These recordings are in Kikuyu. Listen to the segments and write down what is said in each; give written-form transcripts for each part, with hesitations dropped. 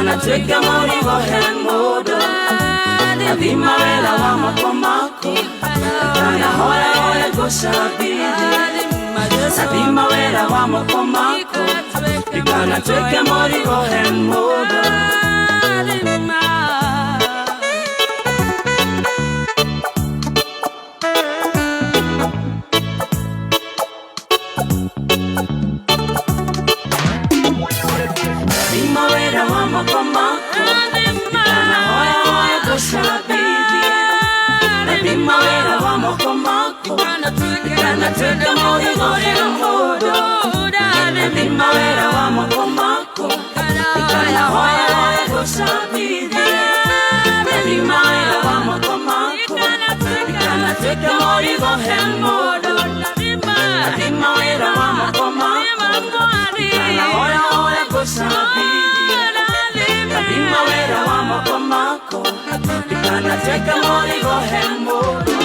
Ndikanatuĩke mũrigo he mũndũ. Rathima wĩra wa moko maku. Ndikanahoe hoe ngũcambithie. Rathima wĩra wa moko maku. Ndikanatuĩke mũrigo he mũndũ. Rathima wĩra wa moko maku. Ndikanahoe hoe ngũcambithie. Rathima wĩra wa moko maku. Ndikanatuĩke mũrigo he mũndũ. Rathima wĩra wa moko maku. Ndikanahoe hoe ngũcambithie. Rathima wĩra wa moko maku. Ndikanatuĩke mũrigo he mũndũ. Rathima wĩra wa moko maku. Ndikanahoe hoe ngũcambithie. Rathima wĩra wa moko maku. Ndikanatuĩke mũrigo he mũndũ.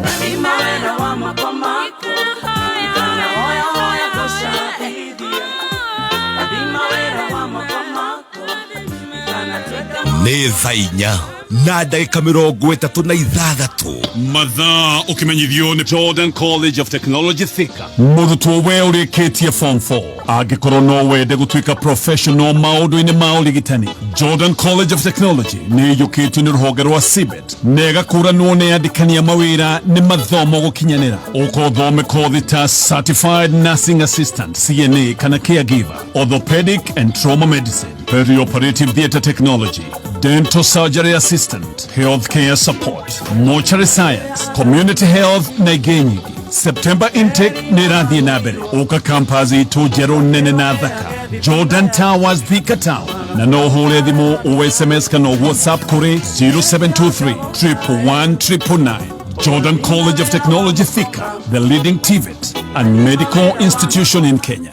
Rathima wĩra wa moko maku. Ndikanahoe hoe ngũcambithie. Rathima wĩra wa moko maku. Ndikanatuĩke Nĩ thaa 4:36. Mathaa ũkĩmenyithio nĩ Jordan College of Technology Thika. Mũrutwo we ũrĩkĩtie form 4, angĩkorwo no wende gũtuĩka professional maũndũ-inĩ ma ũrigitani, Jordan College of Technology nĩ ĩiyũkĩtio nĩ rũhonge rwa CBET na ĩgakũranwo nĩ andĩkani a mawĩra nĩ mathomo gũkinyanĩra. Ũka ũthome kothi ta Certified Nursing Assistant, CNA kana Caregiver, Orthopedic and Trauma Medicine, Perioperative Theatre Technology, Dental Surgery Assistant, Healthcare Support, Mortuary Science, Community Health na ingĩ nyingĩ. September intake nĩ ĩrathiĩ na mbere. Ũka campus itũ njerũ, nene na thaka, Jordan Towers, Thika Town, na no ũhũre thimũ, o SMS kana WhatsApp kũrĩ 0723 111 999. Jordan College of Technology Thika, the leading TVET and medical institution in Kenya.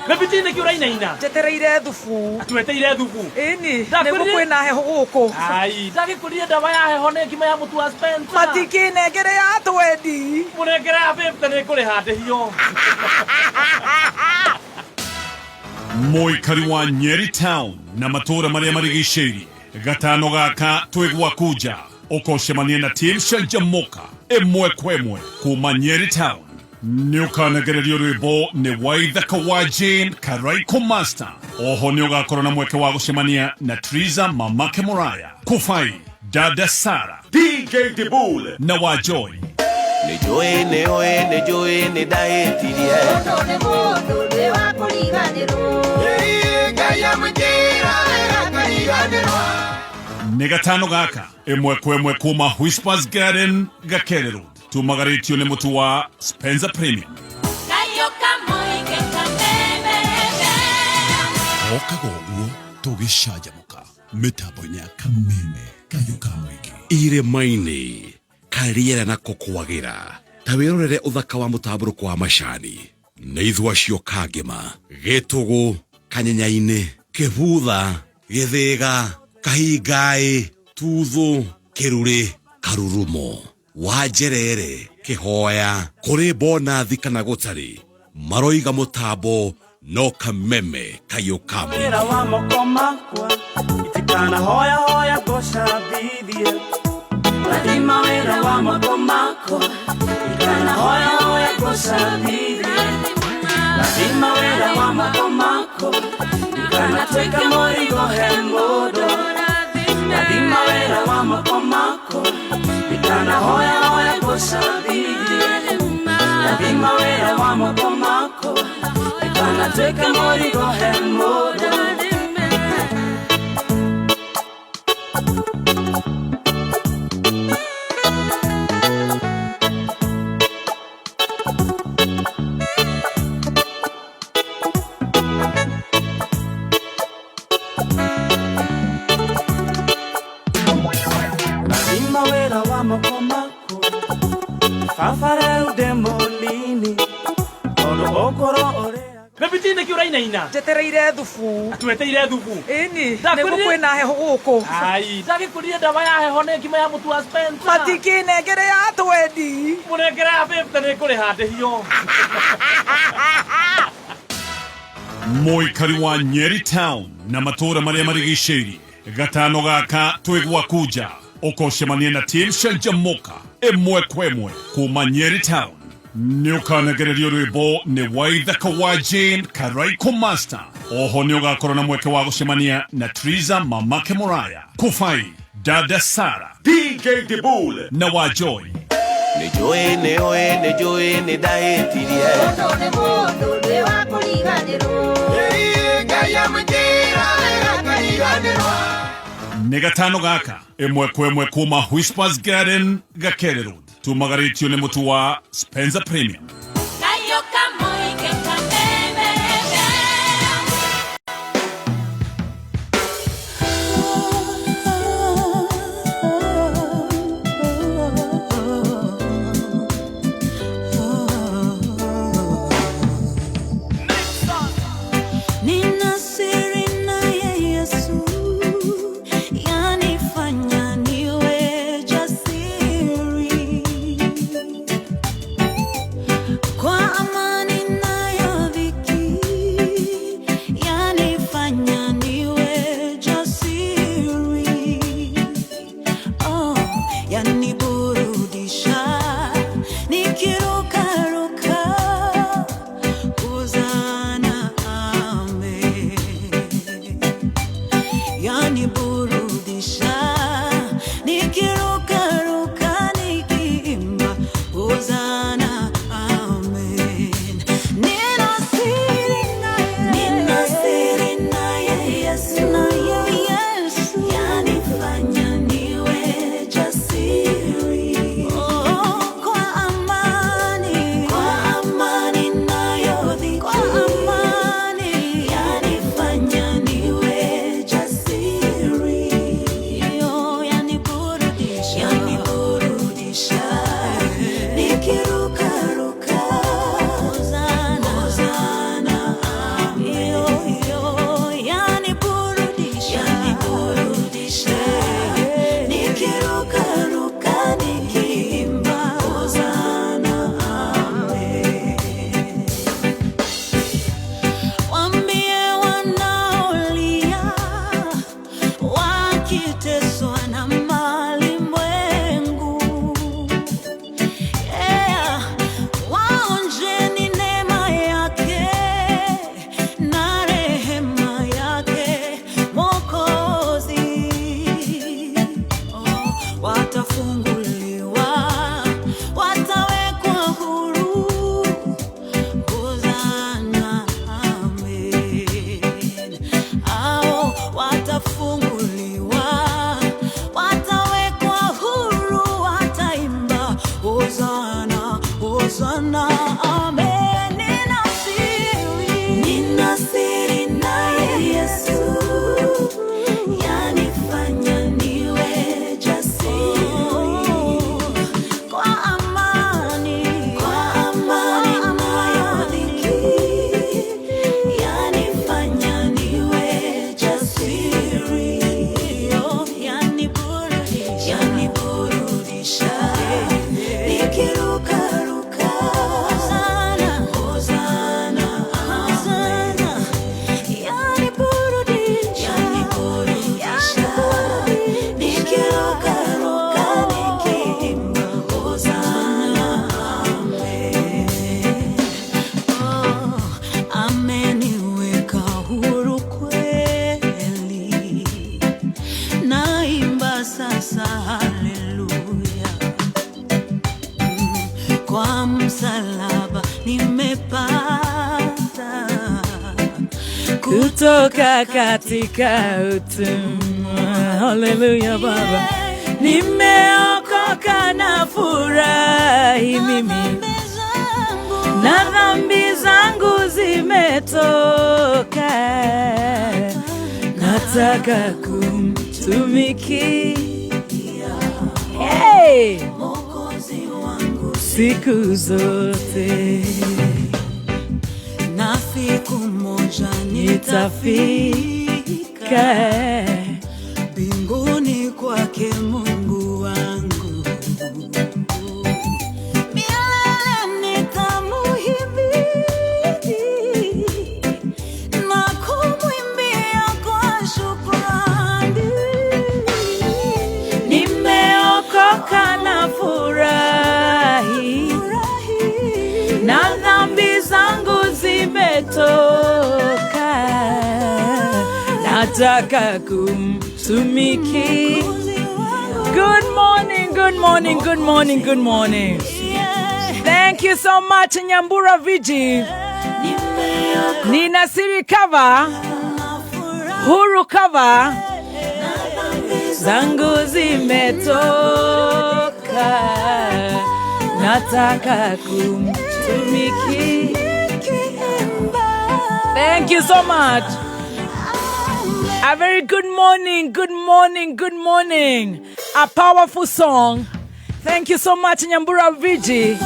Gabiti nĩkĩ ũrainaina? Njetereire thubu. Tweteire thubu? Ĩni. Ndakwĩrire- Nĩguo kwĩna heho gũkũ. Ai, ndagĩkũrire ndawa ya heho nĩ ngima ya mũtu wa Spencer. Matikĩnengere ya twendi. Mũnengere ya 50, nĩ kũrĩha ndĩhio. Mũikari wa Nyeri Town na matũũra marĩa marigicĩirie, gatano gaka twĩ gwaku nja, ũkocemania na team Canjamuka ĩmwe kwa ĩmwe kuma Nyeri Town. Nĩ ũkanegererio rwĩmbo nĩ Waithaka wa Jane Karaiko Master. Oho nĩ ũgakorwo na mweke wa gũcemania na Triza Mamake Muraya Kufai, Dada Sara, DJ Dibul na wa Joy. Nĩ njũĩ, nĩ ũĩ, nĩ njũĩ nĩ ndahĩtirie. Mũndũ nĩ mũndũ, nĩ wa kũriganĩrwo. Ngai amũnjĩra wega kariganĩrwo. Nĩ gatano gaka ĩmwe kwa ĩmwe kuma Whispers Garden, Gakere Road. Tumagarĩtio nĩ mũtu wa Spencer Premium. Kayũ kamũingĩ kameme. Okaga ũguo tũgĩcanjamũka mĩtambo-inĩ ya Kameme Kayũ ka Mũingĩ. Irĩma-inĩ kariera nako kwagĩra, ta wĩrorere ũthaka wa mũtambũrũko wa macani nĩ ithua acio kangĩma gĩtũgũ kanyenya-inĩ, kĩbutha, gĩthĩga, kahingaĩ, tuthũ, kĩrurĩ, karurumo, wanjerere, kĩhoya, kũrĩ bonathi kana gũtarĩ, maroiga mũtambo no Kameme Kayũ ka Mũingĩ. Wĩra wa moko makwa itikanahoya hoya ngũcambithie. Rathima wĩra wa moko makwa, ndikanahoya hoya ngũcambithie. Rathima wĩra wa moko makwa, ndikanatuĩke mũrigo he mũndũ. Rathima wĩra wa moko makwa, ndikanahoya hoya ngũcambithie. Rathima wĩra wa moko makwa, ndikanatuĩke mũrigo he mũndũ. Rathima wĩra wa moko maku, baba, rĩu ndĩ mũnini, tondũ ũkũrũ ũrĩa. Gabiti nĩkĩ ũrainaina? Njetereire thubu. Tweteire thubu? Ĩni. Ndakwĩrire- Nĩguo kwĩna heho gũkũ. Ai, ndagĩkũrire ndawa ya heho nĩ ngima ya mũtu wa Spencer. Matikĩnengere ya twendi. Mũnengere ya 50, nĩ kũrĩha ndĩhio. Mũikari wa Nyeri Town na matũũra marĩa marigicĩirie, gatano gaka twĩ gwaku nja, ũkocemania na team Canjamũka ĩmwe kwa ĩmwe kuma Nyeri Town. Nĩ ũkanegererio rwĩmbo nĩ Waithaka wa Jane Karaiko Master. Oho nĩ ũgakorwo na mweke wa gũcemania na Triza Mamake Muraya, Kufai, Dada Sara, DJ Dibul na wa Joy. Nĩ njũĩ nĩ ũĩ nĩ njũĩ nĩ ndahĩtirie. Mũndũ nĩ mũndũ ndĩ wa kũriganĩrwo. Ngai amũnjĩra wega ngariganĩrwo. Nĩ gatano gaka ĩmwe kwa ĩmwe kuma Whispers Garden, Gakere Road. Tumagarĩtio nĩ mũtu wa Spencer Premium. Kayo kamoike kameme. Nina siri naye Yesu, yanifanya niwe jasiri. Kwa amani nayo dhiki, yanifanya niwe jasiri. Oh, yaniburudisha, nikirukaruka, hosana, amen. Yaniburudisha, nikirukaruka, nikiimba, hosana, amen. Nina siri naye, nina siri naye Yesu, naye Yesu, yanifanya niwe jasiri. Oh, kwa amani nayo dhiki, kwa amani yanifanya niwe jasiri. Yo, yaniburudisha, yaniburudisha, nikirukaruka, hosana, hosana, amen. Yo, yo, yaniburudisha, yaniburudisha, nikirukaruka, nikiimba, hosana, amen. Waambie wanaolia, wakiteswa na malimwengu, yeah. Waonjeni neema yake na rehema yake Mwokozi. Oh, watafunguliwa, watawekwa huru. Hosana, amen. Hao watafunguliwa, watawekwa huru, wataimba hosana, hosana, amen. Nina siri, nina siri naye Yesu, yanifanya niwe jasiri. Kwa amani nayo dhiki, yanifanya niwe jasiri. Yo, yaniburudisha, yaniburudisha, nikirukaruka, hosana, hosana, hosana, yaniburudisha, yaniburudisha, nikirukaruka, nikiimba, hosana, amen. Oh, ameniweka huru kweli, naimba sasa haleluya. Kwa msalaba nimepata Kutoka katika utumwa. Haleluya Baba, nimeokoka na furahi mimi, na dhambi zangu zimetoka, nataka kumtumikia, hey! Mwokozi wangu Siku zote na siku moja nitafika mbinguni kwake Mungu wangu. Milele nitamuhimidi. Nataka kumtumiki. Good morning, good morning, good morning, good morning. Thank you so much, Nyambura Viji. Nina Siri cover, Huru cover, zangu zimetoka, nataka kumtumiki. Thank you so much. A very good morning, good morning, good morning. A powerful song. Thank you so much, Nyambura Viji.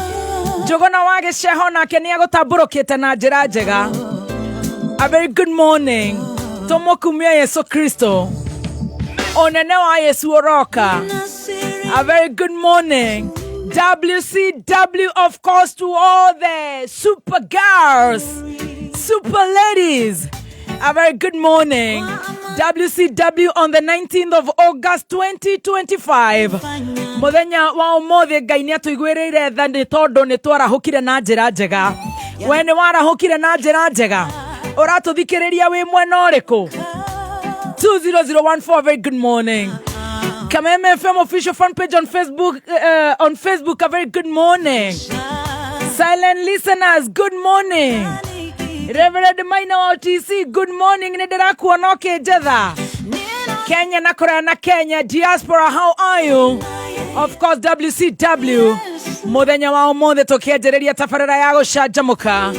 Njũgũna wa gĩceho nake nĩ agũtambũrũkĩte na njĩra njega. A very good morning. Tũmũkumie Yesu Kristo. Ũnene wa Yesu ũroka. A very good morning. WCW, of course, to all the super girls, super ladies. A very good morning. WCW on the 19th of August 2025. Muthenya wa umuthi Ngai nĩ atũiguĩrĩire tha nĩ tondũ nĩ twarahũkire na njĩra njega. We nĩ warahũkire na njĩra njega. Ũratũthikĩrĩria wĩ mwena ũrĩkũ? 20014, very good morning. Kameme FM official fan page on Facebook, a very good morning. Silent listeners, good morning. Reverend Maina wa OTC, good morning. Nĩ ndĩrakuona ũkĩnjetha. Kenya na kũraya na Kenya diaspora, how are you? Of course, WCW muthenya wa ũmũthĩ tũkĩanjĩrĩria tabarĩra ya gũcanjamũka.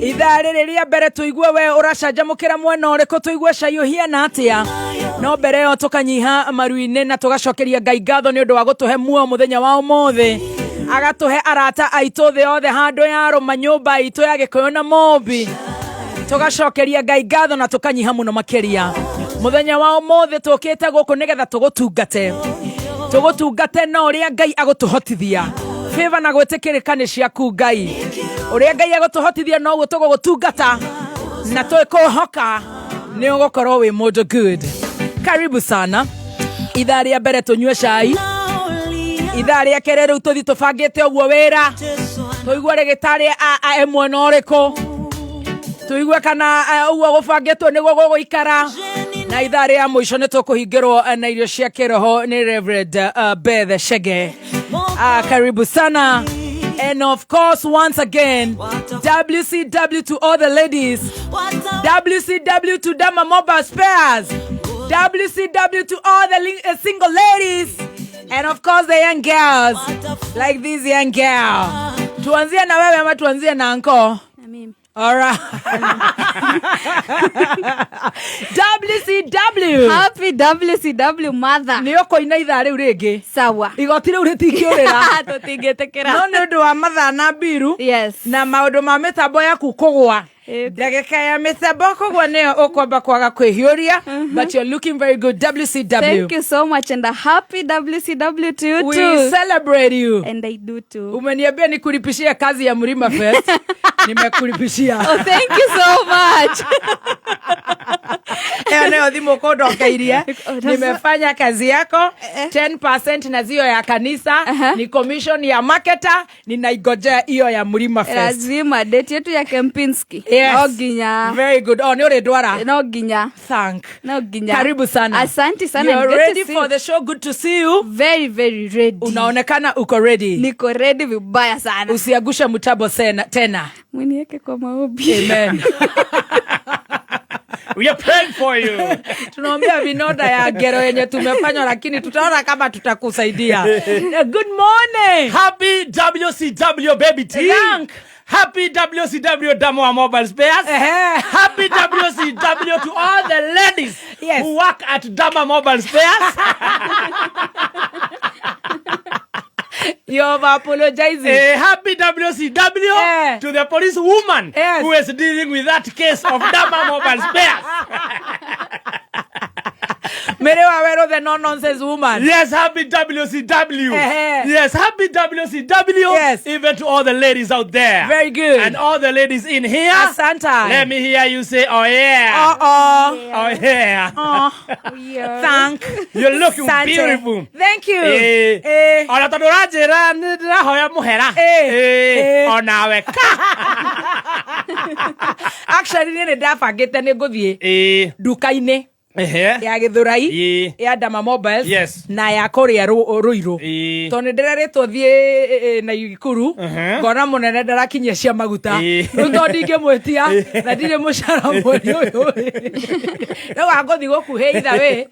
Ithaa rĩrĩ rĩa mbere tũigue we ũracanjamũkĩra mwena ũrĩkũ, tũigue cai ũhiana atĩa. No mbere ĩyo tũkanyiha maru-inĩ na tũgacokeria Ngai ngatho nĩ ũndũ wa gũtũhe muoyo mũthenya wa ũmũthĩ, agatũhe arata aitũ thĩ yothe handũ ya rũma nyũmba itũ ya Gĩkũyũ na Mũmbi. Tũgacokeria Ngai ngatho na tũkanyiha mũno makĩria. Mũthenya wa ũmũthĩ tũkĩte gũkũ nĩgetha tũgũtungate, tũgũtungate na ũrĩa Ngai agũtũhotithia. Favor na gwĩtĩkĩrĩka nĩ ciaku Ngai. Ũrĩa Ngai agũtũhotithia noguo tũgũgũtungata na twĩkũhoka nĩ ũgũkorwo wĩ mũndũ good. Karibu sana. Ithaa rĩa mbere tũnyue cai, ithaa rĩa kerĩ rĩu tũthi tũbangĩte ũguo wĩra, tũigue rĩgĩtarĩ a mwena ũrĩkũ, tũigue kana ũguo gũbangĩtwo nĩguo gũgũikara, na ithaa rĩa mũico nĩ tũkũhingĩrwo na irio cia kĩroho nĩ Reverend Beth Chege. Karibu sana. And of course, once again, WCW to all the ladies, WCW to Dama Mobile Spares, WCW to all the single ladies, and of course the young girls, like this young girl. Tuanzie na wewe ama tuanzie na anko? Na mimi. All right. WCW. Happy WCW, mother. Nĩ ũkũina ithaa rĩu rĩngĩ. Sawa. Igoti rĩu rĩtingĩũrĩra. Tũtingĩtĩkĩra. No nĩ ũndũ wa mathaa na mbiru. Yes. Na maũndũ ma mĩtambo yaku kũgwa. Ndagĩka ya mĩtambo kũgwa nĩyo ũkwamba kwaga kwĩhiũria. But you're looking very good. WCW. Thank you so much and a happy WCW to you We too. celebrate you. And I do too. Umeniambia nikulipishie kazi ya Mlima Fest. Nimekulipishia. Oh, thank you so much. Ĩyo nĩyo thimũ kũndokeirie. Oh, Nimefanya kazi yako 10% na zio ya kanisa. Ni commission ya marketer, ninaigojea hiyo ya Mlima Fest. Lazima date yetu ya Kempinski. Yes. No nginya. Very good. Oh, nĩ ũrĩndwara. No nginya. Thank. No nginya. Karibu sana. Asante sana. You're and good to ready see for you. the show. Good to see you. Very, very ready. Unaonekana uko ready. Niko ready vibaya sana. Usiagushe mtabo tena. Mwiniweke kwa maombi. Amen. We are praying for you. Tunaombea vinoda ya ngero yenye tumefanywa, lakini tutaona kama tutakusaidia. Good morning. Happy WCW baby T. Thank. Happy WCW Damo Mobile Spares. Happy WCW to all the ladies Yes. who work at Dama Mobile Spares. You're apologizing. Happy WCW to the police woman Yes. who is dealing with that case of Dama Mobile Spares. Mere Waweru, the no nonsense woman. Yes, happy WCW. Yes, happy WCW. Yes. Even to all the ladies out there. Very good. And all the ladies in here. Asante. Let me hear you say, oh yeah. Uh-oh. Oh yeah. Oh. Yeah. Thank. You're looking Sante. beautiful. Thank you. Ona tondu uranjira nĩ ndĩrahoya mũhera. Onawe ka. Actually, niĩ nĩ ndabangĩte nĩ ngũthiĩ nduka-inĩ. Ehe. Ya Gĩthũrai, Ĩĩ. ya Dama Mobiles, Yes. na ya kũrĩa Rũirũ, Ĩĩ. tondũ nĩ ndĩrerĩtwo thiĩ na Ikuru, ngona mũnene ndarakinyia cia maguta. Rĩu tondũ ndingĩmwĩtia na ndirĩ mũcara mweri ũyũ, rĩu angũthiĩ gũkuhĩ itha wĩ.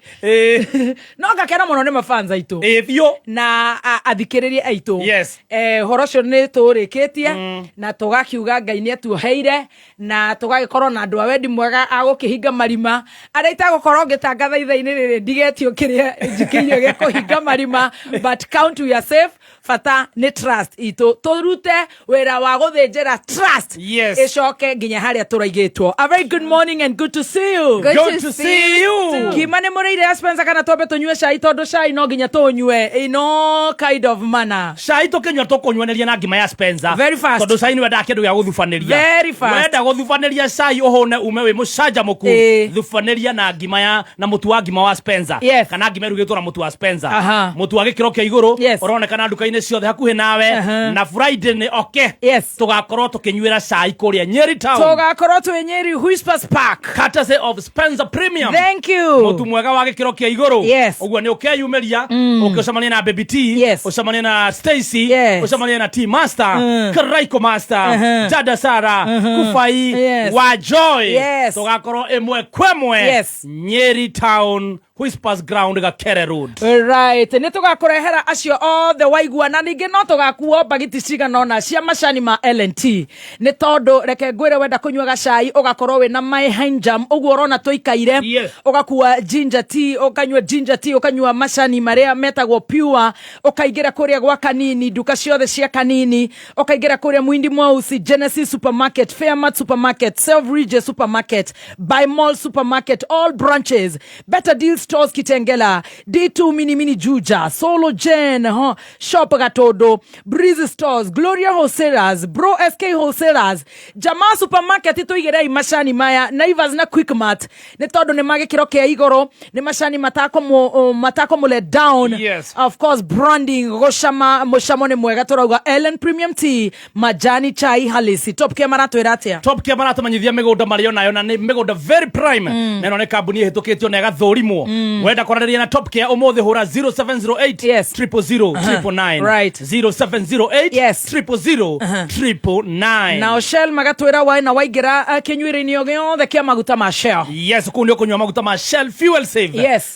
No ngakena mũno nĩ mafans aitũ. Ĩĩ biũ. Na athikĩrĩria aitũ. Yes. Ũhoro ũcio nĩ tũrĩkĩtie na tũgakiuga Ngai nĩ atuoheire na tũgagĩkorwo na andũ a wendi mwega a gũkĩhinga marima arĩa itagũkorwo ngĩtangatha ithaa-inĩ rĩrĩ, ndigetio kĩrĩa njikĩirio gĩa kũhinga marima, but count we are safe. Bata nĩ trust itũ, tũrute wĩra wa gũthĩnjĩra trust ĩcoke nginya harĩa tũraigĩtwo. A very good morning and good to see you. Good Good to to see you. Ngima nĩ mũrĩire ya Spencer, kana twambe tũnyue cai? Tondũ cai no nginya tũnyue in all kind of manner. Cai tũkĩnyua tũkũnyuanĩria na ngima ya Spencer. Very fast. Tondũ cai nĩ wendaga kĩndũ gĩa gũthubanĩria. Very fast. Wenda gũthubanĩria cai ũhũne ume wĩ mũcanjamũku, thubanĩria na ngima ya na mũtu wa ngima wa Spencer, kana ngima ĩrugĩtwo na mũtu wa Spencer, mũtu wa gĩkĩro kĩa igũrũ, ũronekana nduka-inĩ ciothe hakuhĩ nawe. Na Friday nĩ oke, tũgakorwo tũkĩnyuĩra cai kũrĩa Nyeri Town. Tũgakorwo twĩ Nyeri Whispers Park. Courtesy of Spencer Premium. Thank you. Mũtu mwega wa gĩkĩro kĩa igũrũ. Ũguo nĩ ũkeyumĩria, ũkĩũcemania na Baby T, ũcemanie na Stacy, ũcemanie na T Master, Karaiko Master, Jada Sara, Kufai wa Joy. Tũgakorwo ĩmwe kwemwe Nyeri Town, Whispers Ground, Gakere Road. Right, nä tå gakå rehera acio othe waigua, na ningä no tå gakuo mbagiti cigana ona cia macani ma LNT, nä tondå reke ngwä wenda kå nyua gacai å gakorwo wä na my Hinjam å guo ũrona tå ikaire. Ũgakua ginger tea, ũkanyua ginger tea, ũkanyua macani marĩa metagwo pure, ũkaingĩra kũrĩa gwa Kanini, nduka ciothe cia Kanini, ũkaingĩra kũrĩa Mwindi Mweusi, Genesis Supermarket, Fairmart Supermarket, Selfridges Supermarket, By Mall Supermarket, all branches, Better Deal Stores Kitengela, D2 Mini Mini Juja, Solo Gen huh, Shop Gatodo, Breeze Stores, Gloria Wholesalers, Bro SK Wholesalers, Jamaa Supermarket, tũigĩrei macani maya Naivas na Quickmart, nĩ tondũ nĩ magĩkĩro kĩa igũrũ, nĩ macani matakũmũ let down. Of course, branding, gũcama, mũcamo nĩ mwega. Tũrauga Ellen Premium Tea, majani chai halisi. Top Care maratwĩra atĩa? Top Care maratũmenyithia mĩgũnda marĩ onayo, na nĩ mĩgũnda very prime, na ĩno nĩ kambuni ĩhĩtũkĩtio na ĩgathũrimwo. Wenda kwaranĩria na Top Care ũmũthĩ, hũra 0708 000 999. 0708 000 999. Nao Shell magatwĩra waina waingĩra kĩnyuĩro-inĩ o gĩothe kĩa maguta ma Shell. Yes, kũu nĩ ũkũnyua maguta ma Shell Fuel Save.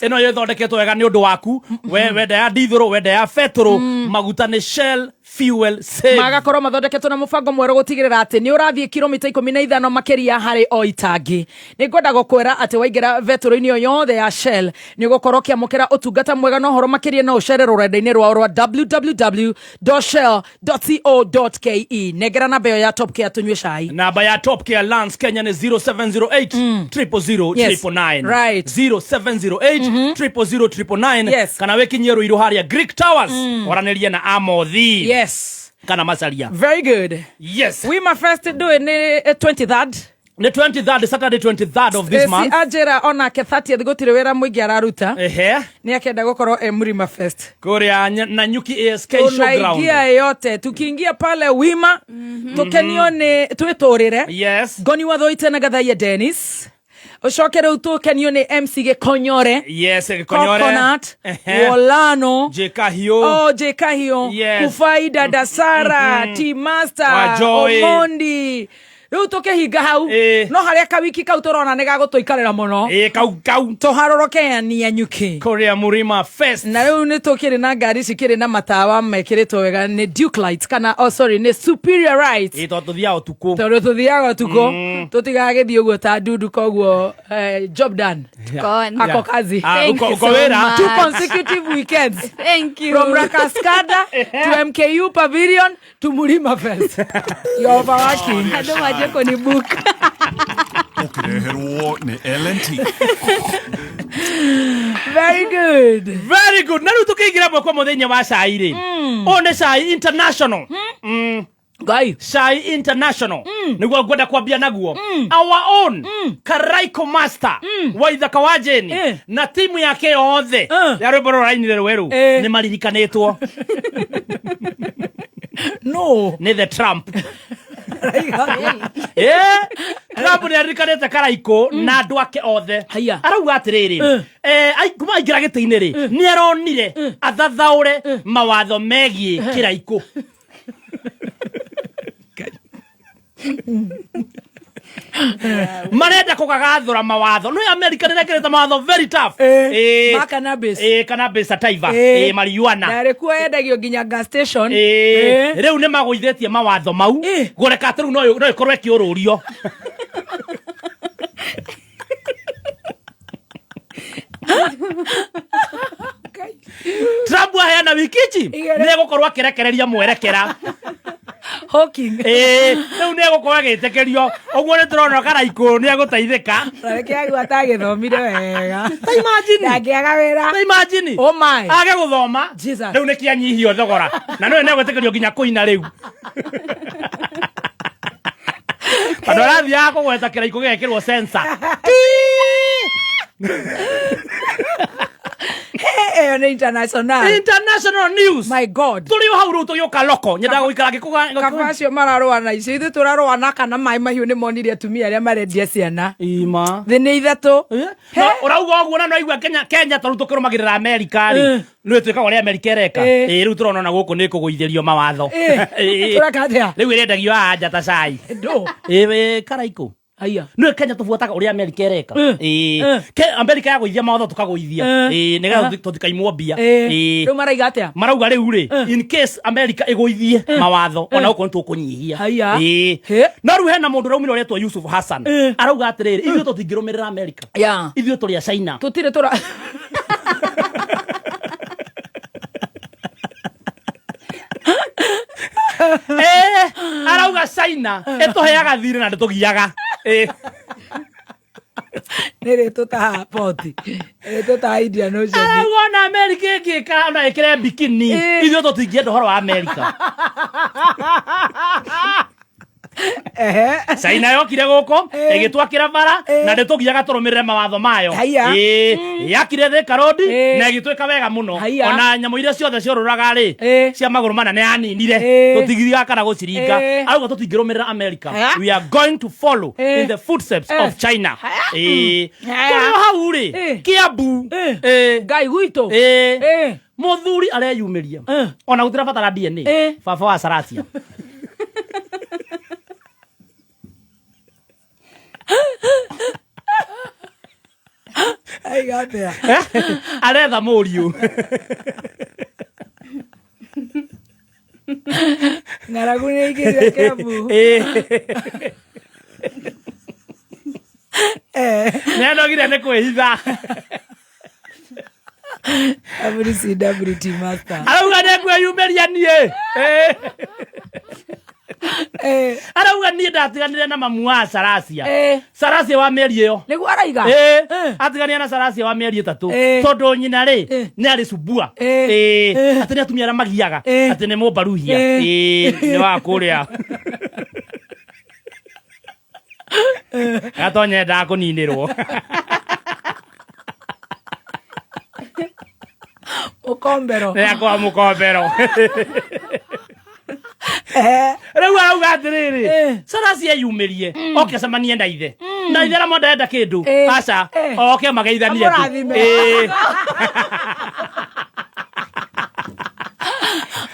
Ĩno yo ĩthondeketwo wega nĩ ũndũ waku we, wenda ya dithũrũ, wenda ya betũrũ, maguta nĩ Shell Fuel Save. Magakorwo mathondeketwo na mũbango mwerũ gũtigĩrĩra atĩ nĩ ũrathiĩ kilomita 15 makĩria harĩ o itangi. Nĩ ngwenda gũkwĩra atĩ waingĩra betũrũ-inĩ o yothe ya Shell, nĩ ũgũkorwo ũkĩamũkĩra ũtungata mwega, na ũhoro makĩria no ũcere rũrenda-inĩ rwao rwa www.shell.co.ke. Nengera namba ĩyo ya Top Care tũnyue cai. Namba ya Top Care Lands Kenya nĩ 0708 000 999. 0708 000 999. Kana wĩkinyie Rũirũ harĩa Greek Towers, waranĩrie na Amothi kana Macaria. Very good. Wima Fest ndũĩ nĩ 23rd. Nĩ 23rd, Saturday 23rd of this month. Anjĩra onake 30th gũtirĩ wĩra mũingĩ araruta. Nĩ akenda gũkorwo e Mrima Fest. Kũrĩa Nanyuki ASK Showground. Tunaingia yote, tukiingia pale Wima, tukenio nĩ twĩtũrĩre. Ngoni Wathoite na Gathaia Dennis, ũcoke rĩu tũkenio nĩ MC Gĩkonyore. Yes, Gĩkonyore. Coconut Wolano. J Kahiũ. Oh, J Kahiũ. Kufai, Dada Sara, T Master, Wajoy. Omondi. Rĩu tũkĩhinga hau, no harĩa kawiki kau tũrona nĩ gagũtũikarĩra mũno. Ĩ, kau kau tũharũrũke Nyuki kũrĩa Murima Fest. Na rĩu nĩ tũkĩrĩ na ngari cikĩrĩ na matawa mekĩrĩtwo wega nĩ Duke Lights, kana oh sorry, nĩ Superior Lights. Ĩ, tondũ tũthiaga ũtukũ. Tondũ tũthiaga ũtukũ, tũtigagĩthiĩ ũguo ta ndundu, koguo job done. Gone. Ako kazi. Ah, Thank uko you uko so wĩra. much. Two consecutive weekends. Thank you. From Rakaskada to MKU Pavilion to Murima Fest. You're overworking. Andũ manjie kũnibook. Ũkĩreherwo nĩ LNT. Very good. Very good. Na rĩu tũkĩingĩra mwaka mũthenya wa cai rĩ, ũyũ nĩ cai international. Ngai. Cai international nĩguo ngwenda kwambia naguo. Our own Karaiko Master wa Ithaka wa Jeni na timu yake yothe ya rwĩmbo rũrainire rwerũ nĩ maririkanĩtwo. No. Nĩ the Trump. Eh, Trump nĩ aririkanĩte Karaikũ na andũ ake othe. Haiya. Arauga atĩrĩrĩ, kuma aingĩra gĩtĩ-inĩ rĩ, nĩ aronire athathaũre mawatho megiĩ kĩraikũ. Marenda kũgagathũra mawatho. No America nĩ rekĩrĩte mawatho very tough. Ma cannabis. Cannabis sativa. Marijuana. Na rĩkuo yendagio nginya gas station. Rĩu nĩ magũithĩtie mawatho mau gũreka atĩ rĩu no ĩkorwo ĩkĩũrũrio. Trump aheana wiki ici Igere. nĩ egũkorwo akĩrekereria mwerekera. Hawking. Rĩu nĩ egũkorwo agĩtĩkĩrio ũguo nĩ tũrona Karaikũ nĩ egũteithĩka. Reke agua atagĩthomire wega. Ta imagine. Ndangĩaga wĩra. Ta imagine. Oh my. Age gũthoma. Jesus. Rĩu nĩ kĩanyihio thogora na nĩwe nĩ egwĩtĩkĩrio nginya kũina rĩu tondũ arathiaga kũgweta kĩraikũ gĩgekĩrwo sensor. Ĩyo nĩ international. International news. My God. Tũrĩ o hau rĩu tũgĩũka loko nyendaga gũikara ngĩkũga Kaba acio mararũa na icio, ithuĩ tũrarũa na kana maĩ mahiũ. Nĩ monire atumia arĩa marendia ciana ima thĩ nĩ ithatũ. No, ũrauga ũguo na noigua Kenya Kenya tondũ tũkĩrũmagĩrĩra Amerika rĩ, nĩ twĩkaga ũrĩa Amerika ĩreka. Rĩu tũrona ona gũkũ nĩ kũgũithĩrio mawatho. Tũreka atĩa? Rĩu ĩrendagio haha nja ta cai. Ndũ. Karaikũ. Haiya. Nĩ Kenya tũbuataga ũrĩa Amerika ĩreka. Amerika yagũithia mawatho tũkagũithia. Nĩgetha tũtikaimwo mbia. Rĩu maraiga atĩa? Marauga rĩu rĩ, in case America ĩgũithie mawatho ona gũkũ nĩ tũkũnyihia. Haiya. No rĩu hena mũndũ ũraumire ũretwo Yusuf Hassan, arauga atĩrĩrĩ, ithuĩ tũtingĩrũmĩrĩra America, ithuĩ tũrĩ a China. Tũtirĩ tũra Arauga China ĩtũheaga thirĩ na ndĩtũgiaga. Nĩ rĩ tũtaha poti rĩ tũtaha Indian Ocean. Arauga ona America ĩngĩka ona ĩkĩre bikini, ithuĩ tũtingĩenda ũhoro wa America. China yokire gũkũ ĩgĩtwakĩra bara na ndĩtũgiaga tũrũmĩrĩre mawatho mayo. Haiya. Yakire Thika Road na ĩgĩtwĩka wega mũno. Haiya. Ona nyamũ iria ciothe ciorũraga rĩ, cia magũrũ mana nĩ yaninire, tũtigithiaga kana gũciringa. Arauga tũtingĩrũmĩrĩra America, Haya. we are going to follow in the footsteps of China. Haya. Tũrĩ o hau rĩ, Kiambu. Ngai gwitũ. Mũthuri areyumĩria ona gũtirabatara DNA, baba wa Saratia. Aiga atĩa? Aretha mũriũ. Ng'aragu nĩ ingĩrire Kiambu. Nĩanogire nĩ kwĩhitha. WCWT master. Arauga nĩ ngwĩyumĩria niĩ. Arauga niĩ ndatiganire na mamu wa Saracia, Saracia wa mĩeri ĩyo. Nĩguo araiga. Atiganire na Saracia wa mĩeri 3 tondũ nyina rĩ nĩ arĩ cubua. Atĩ nĩ atumia arĩa magiaga, atĩ nĩ mũmbaruhia. Nĩ wa kũrĩa gatonye endaga kũninĩrwo. Mũkombero. Nĩ akwa mũkombero. Rĩu arauga atĩrĩrĩ, Saracia eyumĩrie oke acemanie na ithe, na ithe ramo ndarenda kĩndũ. Aca oke mageithanie tu. Amũrathime.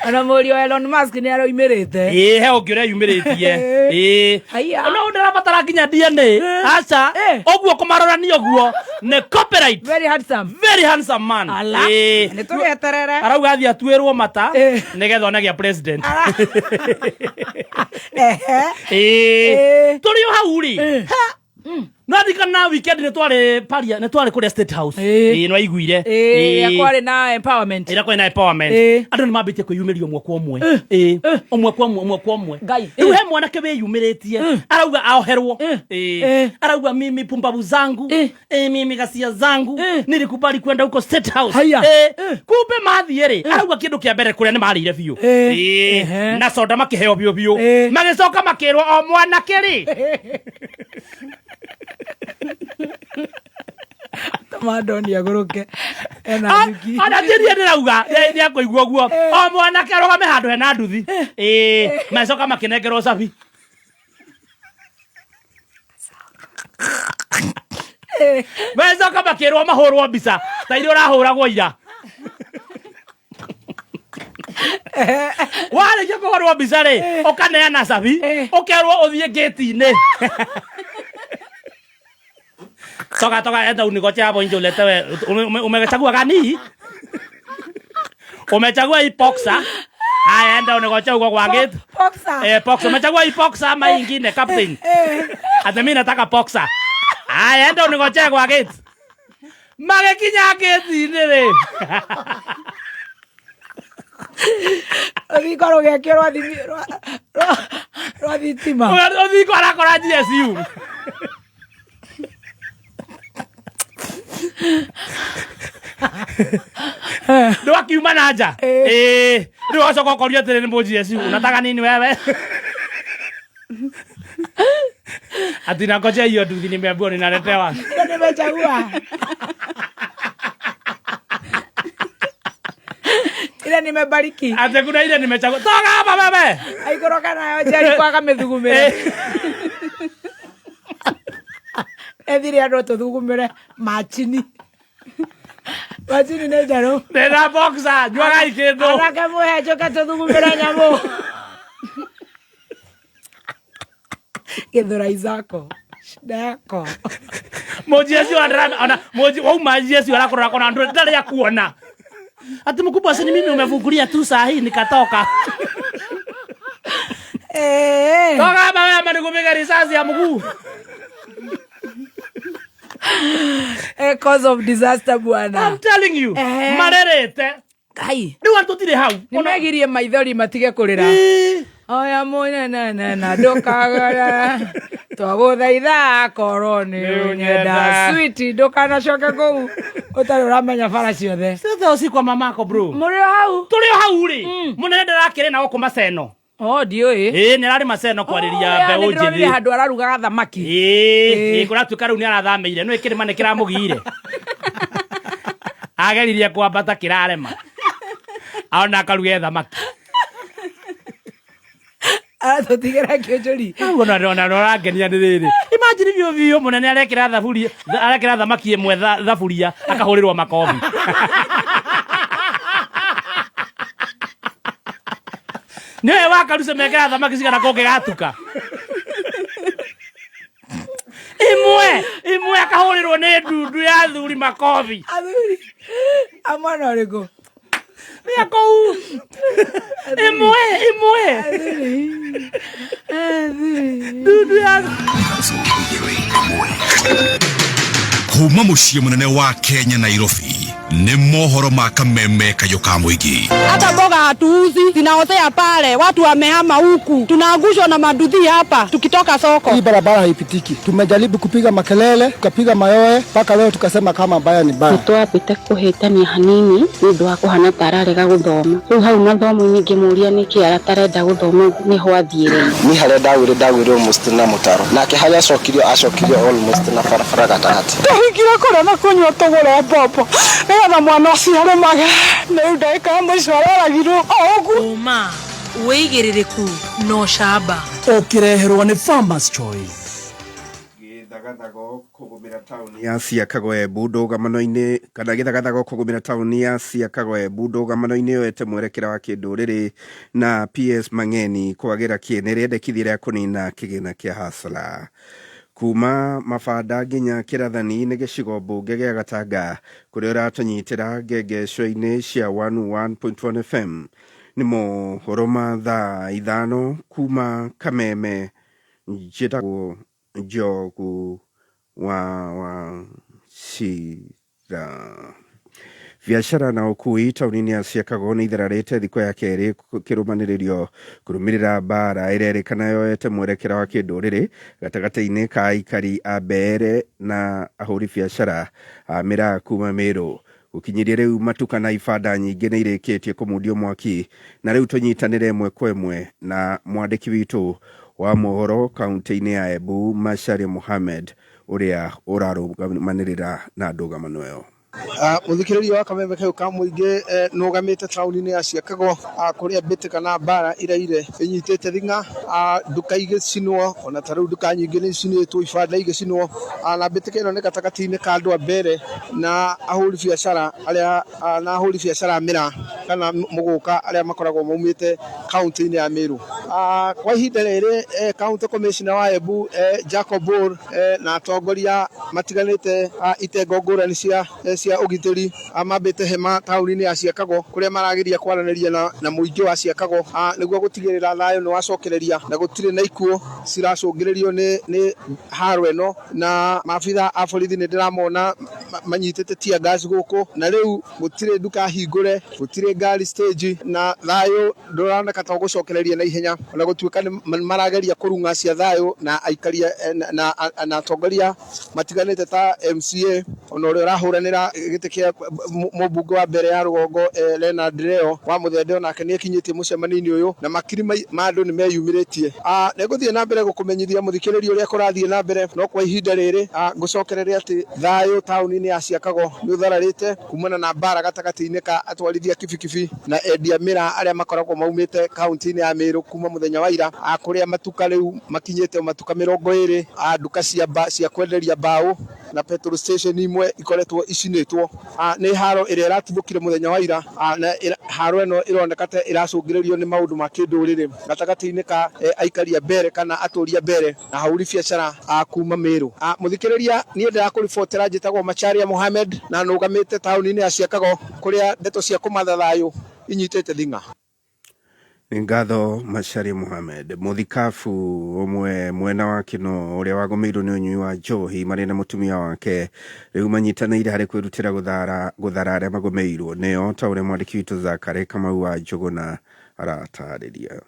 Ona mũriũ wa Elon Musk nĩ aroimĩrĩte. Ĩĩ, he ũngĩ ũreyumĩrĩtie. Haiya. Ona ndĩrabatara nginya DNA, aca. Ũguo kũmarorania ũguo nĩ copyright. Very handsome. Very handsome man. Ala. Nĩ tũgĩeterere. Arauga athiĩ atuĩrwo mata nĩgetha one gĩa president. Tũrĩ o hau rĩ, no ndirikana weekend nĩ twarĩ paria, nĩ twarĩ kũrĩa State House. Nĩ waiguire? Ĩrĩa kwarĩ na empowerment. Ĩrĩa kwarĩ na empowerment. Andũ nĩ mambĩtie kwĩyumĩria ũmwe kwa ũmwe. Ũmwe kwa ũmwe, ũmwe kwa ũmwe. Ngai. Rĩu he mwanake wĩyumĩrĩtie arauga aoherwo. Arauga mimi pumbavu zangu, mimi ghasia zangu, nilikubali kwenda huko State House. Haya. Kumbe mathiĩ rĩ, arauga kĩndũ kĩa mbere kũrĩa nĩ marĩire biũ. Na soda makĩheo biũ biũ. Magĩcoka makĩrwo o mwanake rĩ, Tamandoni agũrũke ena nyuki. Ona tirie ndĩrauga nĩ akũigua ũguo, o mwanake arũgame handũ hena nduthi. Magĩcoka makĩnengerwo cabi. Mecoka makĩrwo mahũrwo mbica ta iria ũrahũragwo ira. Warĩkia kũhũrwo mbica rĩ, ũkaneana cabi, ũkerwo ũthiĩ ngĩti-inĩ. Toka toka, enda unigoche hapo nje uletewe. Umechagua gani? Umechagua hii boxer? Haya, enda unigoche huko kwa gate. Boxer. Eh, boxer. Umechagua hii boxer ama hii ingine, captain? Ati mimi nataka boxer. Haya, enda unigoche kwa gate. Magĩkinya gate-inĩ rĩ, Rũthingo rũgĩakio rwa thitima. Rũthingo arakora GSU. Rĩu akiuma na nja. Ĩĩ, rĩu acoka ũkorio atĩrĩ nĩ mũ GSU, unataka nini wewe? Ati nangoja hiyo nduthi nimeambiwa ninaletewa. Ndio nimechagua. Ile nimebariki. Ati kuna ile nimechagua. Toka hapa wewe. Aikoroka nayo njeri kwaga mĩthugumĩre. Ethire andũ tũthugumĩre machini. Machini nĩ njerũ. Ndĩna boxer, nyuagai kĩndũ. Anake mũhe njũke tũthugumĩre nyamũ. Gĩthũrai zako. Shida yako. Mũnji ũcio ona mũnji wauma GSU arakũrora kona andũ ndarĩ akuona. Ati mkubwa, si ni mimi umefungulia tu saa hii nikatoka. Eh. Toka hapa wewe ama nikupiga risasi ya mguu. Eh, cause of disaster bwana. I'm telling you. Eh. Marerete. Kai. Rĩu andũ tũtirĩ hau. Nĩmegirie maithori matige kũrĩra. Oya mũnene na ndũkagore twagũthaitha korwo nĩ ũnyenda sweet ndũkanacoke kũu ũtarĩ ũramenya bara ciothe. Sasa usiku wa mamako bro. Mũrĩ o hau. Tũrĩ o hau rĩ. Mũnene ndarakĩrĩ na gũkũ Maseno. Oh, ndiũĩ. Ĩĩ, nĩ ararĩ Maseno kwarĩria mbeũ nĩndĩronire njĩthĩ. handũ ararugaga thamaki. Ĩĩ, kũratuĩka rĩu nĩ arathamĩire. Nĩ kĩrĩma nĩ kĩramũgiire. Ageririe kwambata kĩrarema. Ona akaruge thamaki. Aratũtigĩra kĩũnjũri. Ũguo na ndona ũrangenia nĩ rĩrĩ. Imagine biũ biũ mũnene arekĩra thaburia, arekĩra thamaki ĩmwe thaburia akahũrĩrwo makobi. Nĩwe wakaruce mekĩra thamaki cigana kũngĩgatuka. Ĩmwe, ĩmwe akahũrĩrwo nĩ ndundu ya athuri makobi. Athuri. A mwana ũrĩkũ? Nĩ kũu. Ĩmwe, ĩmwe. Ndundu ya Kuma mũciĩ mũnene wa Kenya Nairobi nĩ mohoro ma kameme kayũ ka mũingĩ. Hata mboga hatuuzi, zinaozea pale, watu wamehama huku, tunaangushwa na maduthi hapa tukitoka soko. Hii barabara haipitiki. Tumejaribu kupiga makelele, tukapiga mayowe mpaka leo tukasema kama mbaya ni mbaya. Nĩtwambĩte kũhĩtania hanini nĩ ũndũ wa kũhana ta ararega gũthoma rĩu hau mathomo-inĩ ngĩmũria nĩkĩ atarenda gũthoma nĩho athiĩre. Ni harĩa ndagwire ndagwire almost na mũtaro nake harĩa acokirio acokirio almost na barabara gatagatĩ. Tũhingire kũrĩa na kũnyua tũgũre mbombo nĩgetha mwana ũcio arĩmage na rĩu ndagĩka ya mũico aroragirwo o ũguo. Ũma, wĩigĩrĩrĩku na ũcamba. Ũkĩreherwo nĩ Farmers Choice. Gĩthagathago kũgũmĩra taũni ya Siakago Embu ndũgamano-inĩ kana gĩthagathago kũgũmĩra taũni ya Siakago Embu ndũgamano-inĩ yoete mwerekera wa kĩndũrĩrĩ na PS Mang'eni kwagĩra kĩene rĩendekithia rĩa kũnina kĩgĩna kĩa hasla. Kuma mabanda nginya kĩrathani nĩ gĩcigo mbunge gĩa Gatanga kũrĩa ũratũnyitĩra ngengeco-inĩ cia 101.1 FM. Nĩ mohoro ma thaa 5 kuma Kameme. Njĩtagwo Njogu wa Wachira. Biacara na ũkui taũni-inĩ ya Siakago nĩ ithararĩte thikũ ya kerĩ kĩrũmanĩrĩrio kũrũmĩrĩra mbara ĩrerĩkana yoete mwerekera wa kĩndũrĩrĩ gatagatĩ-inĩ ka aikari a Mbeere na ahũri biacara a mĩraa kuma Meru. Gũkinyĩria rĩu matuka na ibanda nyingĩ nĩ irĩkĩtie kũmundio mwaki na rĩu tũnyitanĩre ĩmwe kwa ĩmwe na mwandĩki witũ wa mohoro kaunti-inĩ ya Embu Macharia Mohamed ũrĩa ũrarũmanĩrĩra na ndũgamano ĩyo. Muthikiriria wa kameme kau ka muingi, nugamite tauni-ini ya Ciakago, kuria mbĩtĩka na mbara iraire inyitĩte thing'a, nduka igĩcinwo, ona ta rĩu nduka nyingĩ nĩ icinĩtwo, ibanda igĩcinwo, na mbĩtĩka ĩno nĩ gatagatĩ-inĩ ka andũ a mbere na ahũri biacara arĩa, na ahũri biacara a mĩraa kana mũgũka arĩa makoragwo maumĩte kaunti-inĩ ya Meru. Kwa ihinda rĩrĩ, county commissioner wa Embu, Jacob Bor, na atongoria matiganĩte a itengo ngũrani cia ũgitĩri, mambĩte hema taũni-inĩ ya Ciakago kũrĩa marageria kwaranĩria na mũingĩ wa Ciakago, nĩguo gũtigĩrĩra thayũ nĩ wacokereria na gũtirĩ na ikuũ ciracũngĩrĩrio nĩ haro ĩno. Na maabitha a borithi nĩ ndĩramona manyitĩte tear gas gũkũ, na rĩu gũtirĩ nduka hingũre, gũtirĩ ngari stage, na thayũ ndũroneka ta ũgũcokereria na ihenya, ona gũtuĩka nĩ marageria kũrung'a cia thayũ na aikaria na atongoria matiganĩte ta MCA, ona ũrĩa ũrahũranĩra gĩtĩ kĩa mũmbunge wa mbere ya rũgongo, Leonard Leo wa Mũthende, onake nĩ ekinyĩtie mũcemanio-inĩ ũyũ, na makiri ma andũ nĩ meyumĩrĩtie. Nĩngũthiĩ na mbere gũkũmenyithia, mũthikĩrĩria, ũrĩa kũrathiĩ na mbere, no kwa ihinda rĩrĩ, ngũcokereria atĩ thayũ taũni-inĩ ya Ciakago nĩ ũthararĩte kumana na mbara gatagatĩ-inĩ ka atwarithia kibikibi na endia mĩraa arĩa makoragwo maumĩte kaunti-inĩ ya Meru kuma mũthenya wa ira, kũrĩa matuka rĩu makinyĩte matuka 20, nduka cia kwenderia mbaũ na petrol station imwe ikoretwo icinĩtwo. Nĩ haro ĩrĩa ĩratubũkire mũthenya wa ira, na haro ĩno ĩroneka ta ĩracũngĩrĩrio nĩ maũndũ ma kĩndũrĩrĩ gatagatĩ-inĩ ka aikari a mbere kana atũri a mbere na ahũri biacara a kuma Meru. Mũthikĩrĩria, niĩ ndĩrakũribotera njĩtagwo Macharia Mohamed na nũgamĩte taũni-inĩ ya Ciakago kũrĩa ndeto cia kũmatha thayũ inyitĩte thing'a. Nĩ ngatho, Macharia Mohamed. Mũthikabu ũmwe mwena wa Kĩno ũrĩa wagũmĩirwo nĩ ũnyui wa njohi marĩ na mũtumia wake rĩu manyitanĩire harĩ kwĩrutĩra gũthara arĩa magũmĩirwo nĩo, ta ũrĩa mwandĩki witũ Zakare Kamau wa Njũgũna aratarĩria.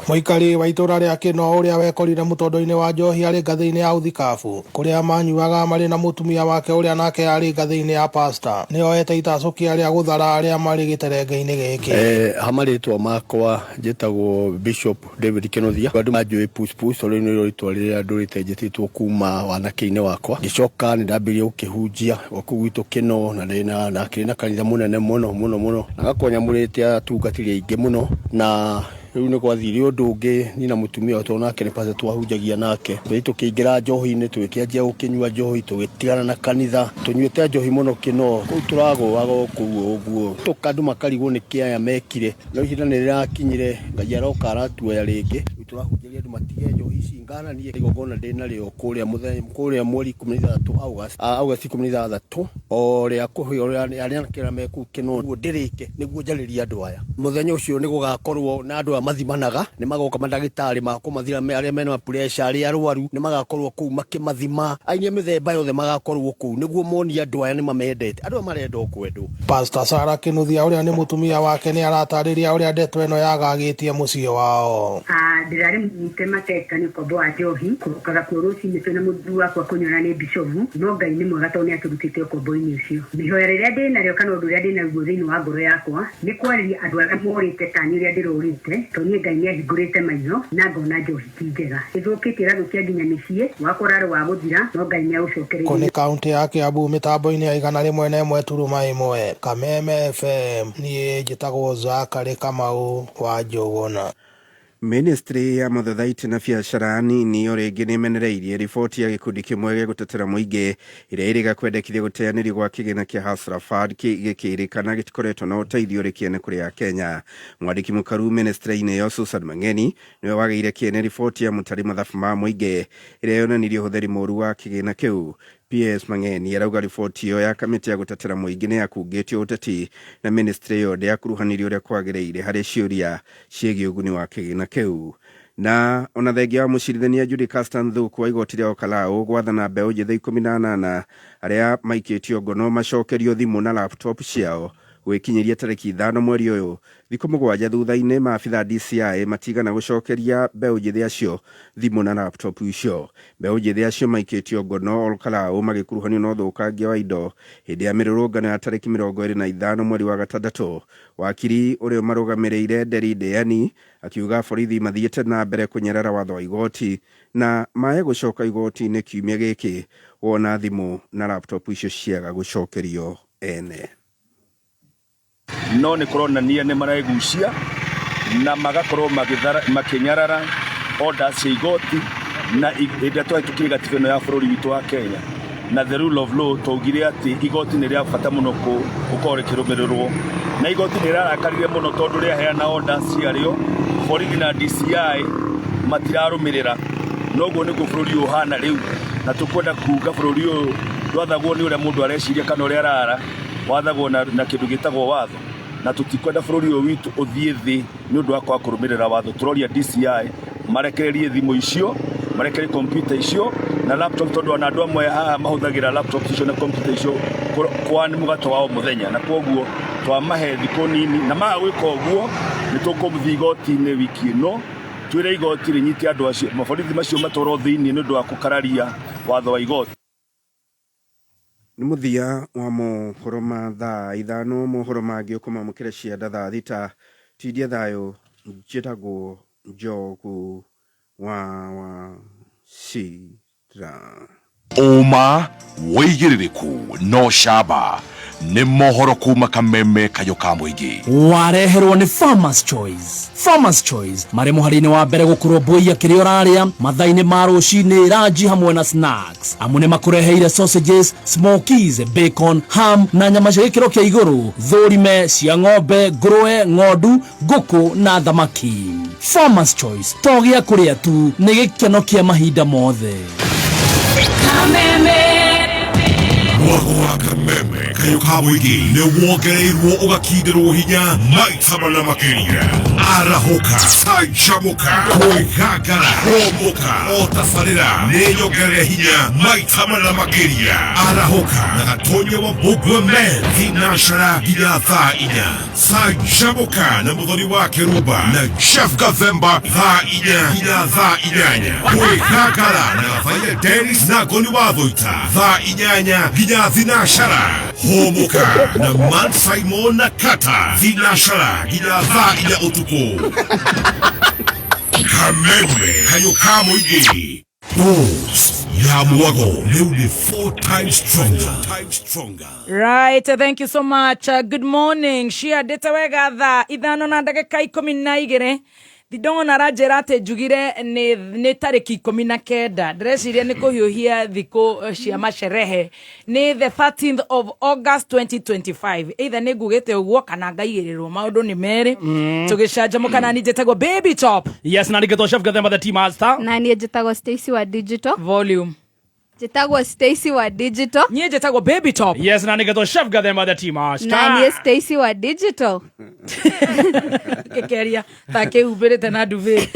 Mũikari wa itũra rĩa Kĩno ũrĩa wekorire mũtondo-inĩ wa njohi arĩ ngathĩ-inĩ ya ũthikabu kũrĩa manyuaga marĩ na mũtumia wake ũrĩa nake arĩ ngathĩ-inĩ ya pasta nĩ oete itacũkia rĩa gũthara arĩa marĩ gĩterenge-inĩ gĩkĩ. Ha marĩtwa makwa njĩtagwo Bishop David Kĩnuthia. Andũ manjũĩ Pus Pus tondũ rĩu nĩrĩo rĩtwa rĩrĩa ndũrĩte njĩtĩtwo kuma wanake-inĩ wakwa. Ngĩcoka nĩ ndambĩrĩirie gũkĩhunjia gũkũ gwitũ Kĩno na ndĩ na kĩrĩ na kanitha mũnene mũno mũno mũno na ngakorwo nyamũrĩte atungatĩri aingĩ mũno. Na rĩu nĩ gwathire ũndũ ũngĩ niĩ na mũtumia tondũ nake nĩ pastor twahunjagia nake, tũthiĩ tũkĩingĩra njohi-inĩ, tũgĩkĩanjia gũkĩnyua njohi, tũgĩtigana na kanitha, tũnyuĩte njohi mũno Kĩno kũu, tũragũaga o kũu ũguo, andũ makarigwo nĩ kĩ aya mekire. No ihinda nĩ rĩrakinyire, Ngai aroka aratuoya rĩngĩ. Rĩu tũrahunjĩria andũ matige njohi ici. Ngana niĩ igongona ndĩ narĩo kũrĩa mũthenya kũrĩa mweri 16 August, August 16, o rĩa kũhe arĩa anake me kũu Kĩno nĩguo ndĩrĩke nĩguo njarĩrie andũ aya. Mũthenya ũcio nĩ gũgakorwo na andũ aya mathimanaga, nĩ magoka mandagĩtarĩ ma kũmathira arĩa mena pressure, arĩa arwaru nĩ magakorwo kũu makĩmathima, aini a mĩthemba yothe magakorwo kũu nĩguo monie andũ aya nĩ mamendete. Andũ aya marenda o kwendwo. Pastor Sarah Kĩnuthia ũrĩa nĩ mũtumia wake nĩ aratarĩria ũrĩa ndeto ĩno yagagĩtie mũciĩ wao. Ndĩrarĩ mũnyite mateta nĩ ũkombo wa njohi, kũrokaga kuo rũcinĩ twĩna mũthuri wakwa kũnyona nĩ bishovu, no Ngai nĩ mwega tondũ nĩ atũrutĩte ũkombo-inĩ ũcio. Ihoya rĩrĩa ndĩnarĩo kana ũndũ ũrĩa ndĩnaguo thĩinĩ wa ngoro yakwa nĩ kwarĩria andũ arĩa morĩte ta niĩ ũrĩa ndĩrorĩte, tondũ niĩ Ngai nĩ ahingũrĩte maitho na ngona njohi ti njega. Ĩthũkĩtie ĩgathũkia nginya mĩciĩ, wakwa ũrarĩ wa gũthira no Ngai nĩ Kũ aũcokereirie. Nĩ kaunti ya Kiambu, mĩtambo-inĩ ya 101.1 Kameme FM, niĩ njĩtagwo Zakary Kamau wa Njũgũna. Ministry ya Mũthathaiti na biacara nini o rĩngĩ nĩ ĩmenereirie riboti ya gĩkundi kĩmwe gĩa gũtetera mũingĩ ĩrĩa ĩrĩga kwendekithia gũteanĩrio gwa kĩgĩna kĩa Hustler Fund gĩkĩrĩkana gĩtikoretwo na ũteithio ũrĩ kĩene kũrĩ Akenya. Mwandĩki mũkaru ministry-inĩ ĩyo Susan Mang'eni nĩwe wagĩire kĩene riboti ya mũtari mathabu ma mũingĩ ĩrĩa yonanirie ũhũthĩri mũru wa kĩgĩna kĩu. PS Mang'eni arauga riboti ĩyo ya kamĩtĩ ya gũtetera mũingĩ nĩ yakungĩtio ũteti na ministry ĩyo ndĩakuruhanirio ũrĩa kwagĩrĩire harĩ ciũria ciĩgiĩ ũguni wa kĩgĩna kĩu. Na ona thengia wa mũcirithania Judy Castan Thuku wa igoti rĩa Olkalau gwathana mbeũ njĩthĩ 18 arĩa maikĩtio ngono macokerio thimũ na laptop ciao gwĩkinyĩria tarĩki 5 mweri ũyũ, thikũ 7 thutha-inĩ maabitha DCI matigana gũcokeria mbeũ njĩthĩ acio thimũ na laptop icio. Mbeũ njĩthĩ acio maikĩtio ngono Olkalau magĩkuruhanio na ũthũkangia wa indo hĩndĩ ya mĩrũrũngano ya tarĩki 25 mweri wa gatandatũ. Wakiri ũrĩa ũmarũgamĩrĩire Nderi Ndĩani akiuga borithi mathiĩte na mbere kũnyarara watho wa igoti na maye gũcoka igoti-inĩ kiumia gĩkĩ wona thimũ na laptop icio ciaga gũcokerio. ene. No nĩ kũronania nĩ maregucia na magakorwo makĩnyarara orders cia igoti na hĩndĩ ĩrĩa twahĩtũkire gatiba ĩno ya bũrũri witũ wa Kenya na the rule of law, twaugire atĩ igoti nĩ rĩa bata mũno gũkorwo rĩkĩrũmĩrĩrwo, na igoti nĩ rĩrarakarire mũno tondũ rĩaheana orders ciarĩo, borithi na DCI matirarũmĩrĩra. Noguo nĩguo bũrũri ũyũ ũhana rĩu, na tũkwenda kuga bũrũri ũyũ ndwathagwo nĩ ũrĩa mũndũ areciria kana ũrĩa arara, wathagwo na kĩndũ gĩtagwo watho, na tũtikwenda bũrũri ũyũ witũ ũthiĩ thĩ nĩ ũndũ wa kwaga kũrũmĩrĩra watho. Tũroria DCI marekererie thimũ icio, marekererie kompiuta icio na laptop, tondũ ona andũ amwe haha mahũthagĩra laptop icio na kompiuta icio kwa nĩ mũgato wa o mũthenya, na kwoguo twamahe thikũ nini, na maga gwĩka ũguo nĩ tũkũmũthiĩ igoti-inĩ wiki ĩno, twĩre igoti rĩnyite andũ acio, maborithi macio matwarwo thĩinĩ nĩ ũndũ wa kũkararia watho wa igoti. Nĩ mũthia wa mohoro ma thaa 5. Mohoro mangĩ ũkũmamũkĩra cianda thaa 6. Tindia thayũ, njĩtagwo Njogu wa Wachira. Ũma, wĩigĩrĩrĩku no camba nĩ mohoro kuma Kameme Kayũ ka mũingĩ. Wareherwo nĩ Farmers Choice. Farmers Choice marĩ mũhari-inĩ wa mbere gũkũrũmbũiya kĩrĩa ũrarĩa mathaa-inĩ ma rũcinĩ, ranji hamwe na snacks, amu nĩ makũreheire sausages, smokies, bacon, ham na nyama cia gĩkĩro kĩa igũrũ, thũrime cia ng'ombe, ngũrũwe, ng'ondu, ngũkũ na thamaki. Farmers Choice to gĩa kũrĩa tu, nĩ gĩkeno kĩa mahinda mothe. Kameme. Mwago wa Kameme Kayũ ka mũingĩ nĩ wongereirwo ũgakindĩrwo hinya maita mana makĩria. Arahũka, canjamũka, kwĩgangara, hũmũka, o tabarĩra nĩ nyongerere hinya maita mana makĩria. Arahũka na Gatonya wa Mbũngwe Men thinashara nginya thaa 4. Canjamũka na Mũthoni wa Kĩrumba na Jeff Gathemba thaa 4 nginya thaa 8. Kwĩgangara na Gathaiya Dennis na Ngoni wa Thũita thaa 8 nginya thinashara. Hũmũka na Man Simon na Kata thinashara nginya thaa 4 ũtukũ. Kameme Kayũ ka mũingĩ. Dose ya mwago rĩu nĩ 4 times stronger. Right, thank you so much. Good morning. Ciandĩte wega thaa 5:12. Thindong'ona aranjĩra atĩ njugire nĩ tarĩki 19. Ndĩreciria nĩ kũhiũhia thikũ cia macerehe. Nĩ the 13th of August 2025. Either nĩ ngugĩte ũguo kana ngaigĩrĩrwo, maũndũ nĩ merĩ. Tũgĩcanjamũka na niĩ njĩtagwo Baby Top. Yes, na ningĩ Chef Gathemba the Tea Master. Na niĩ njĩtagwo Stacy wa Digital. Volume. Njĩtagwo Stacy wa Digital. Niĩ njĩtagwo Baby Top. Yes, na ningĩ Chef Gathemba the Tea Master. Na niĩ Stacy wa Digital. Gĩkeria ta kĩhumbĩrĩte na ndubi.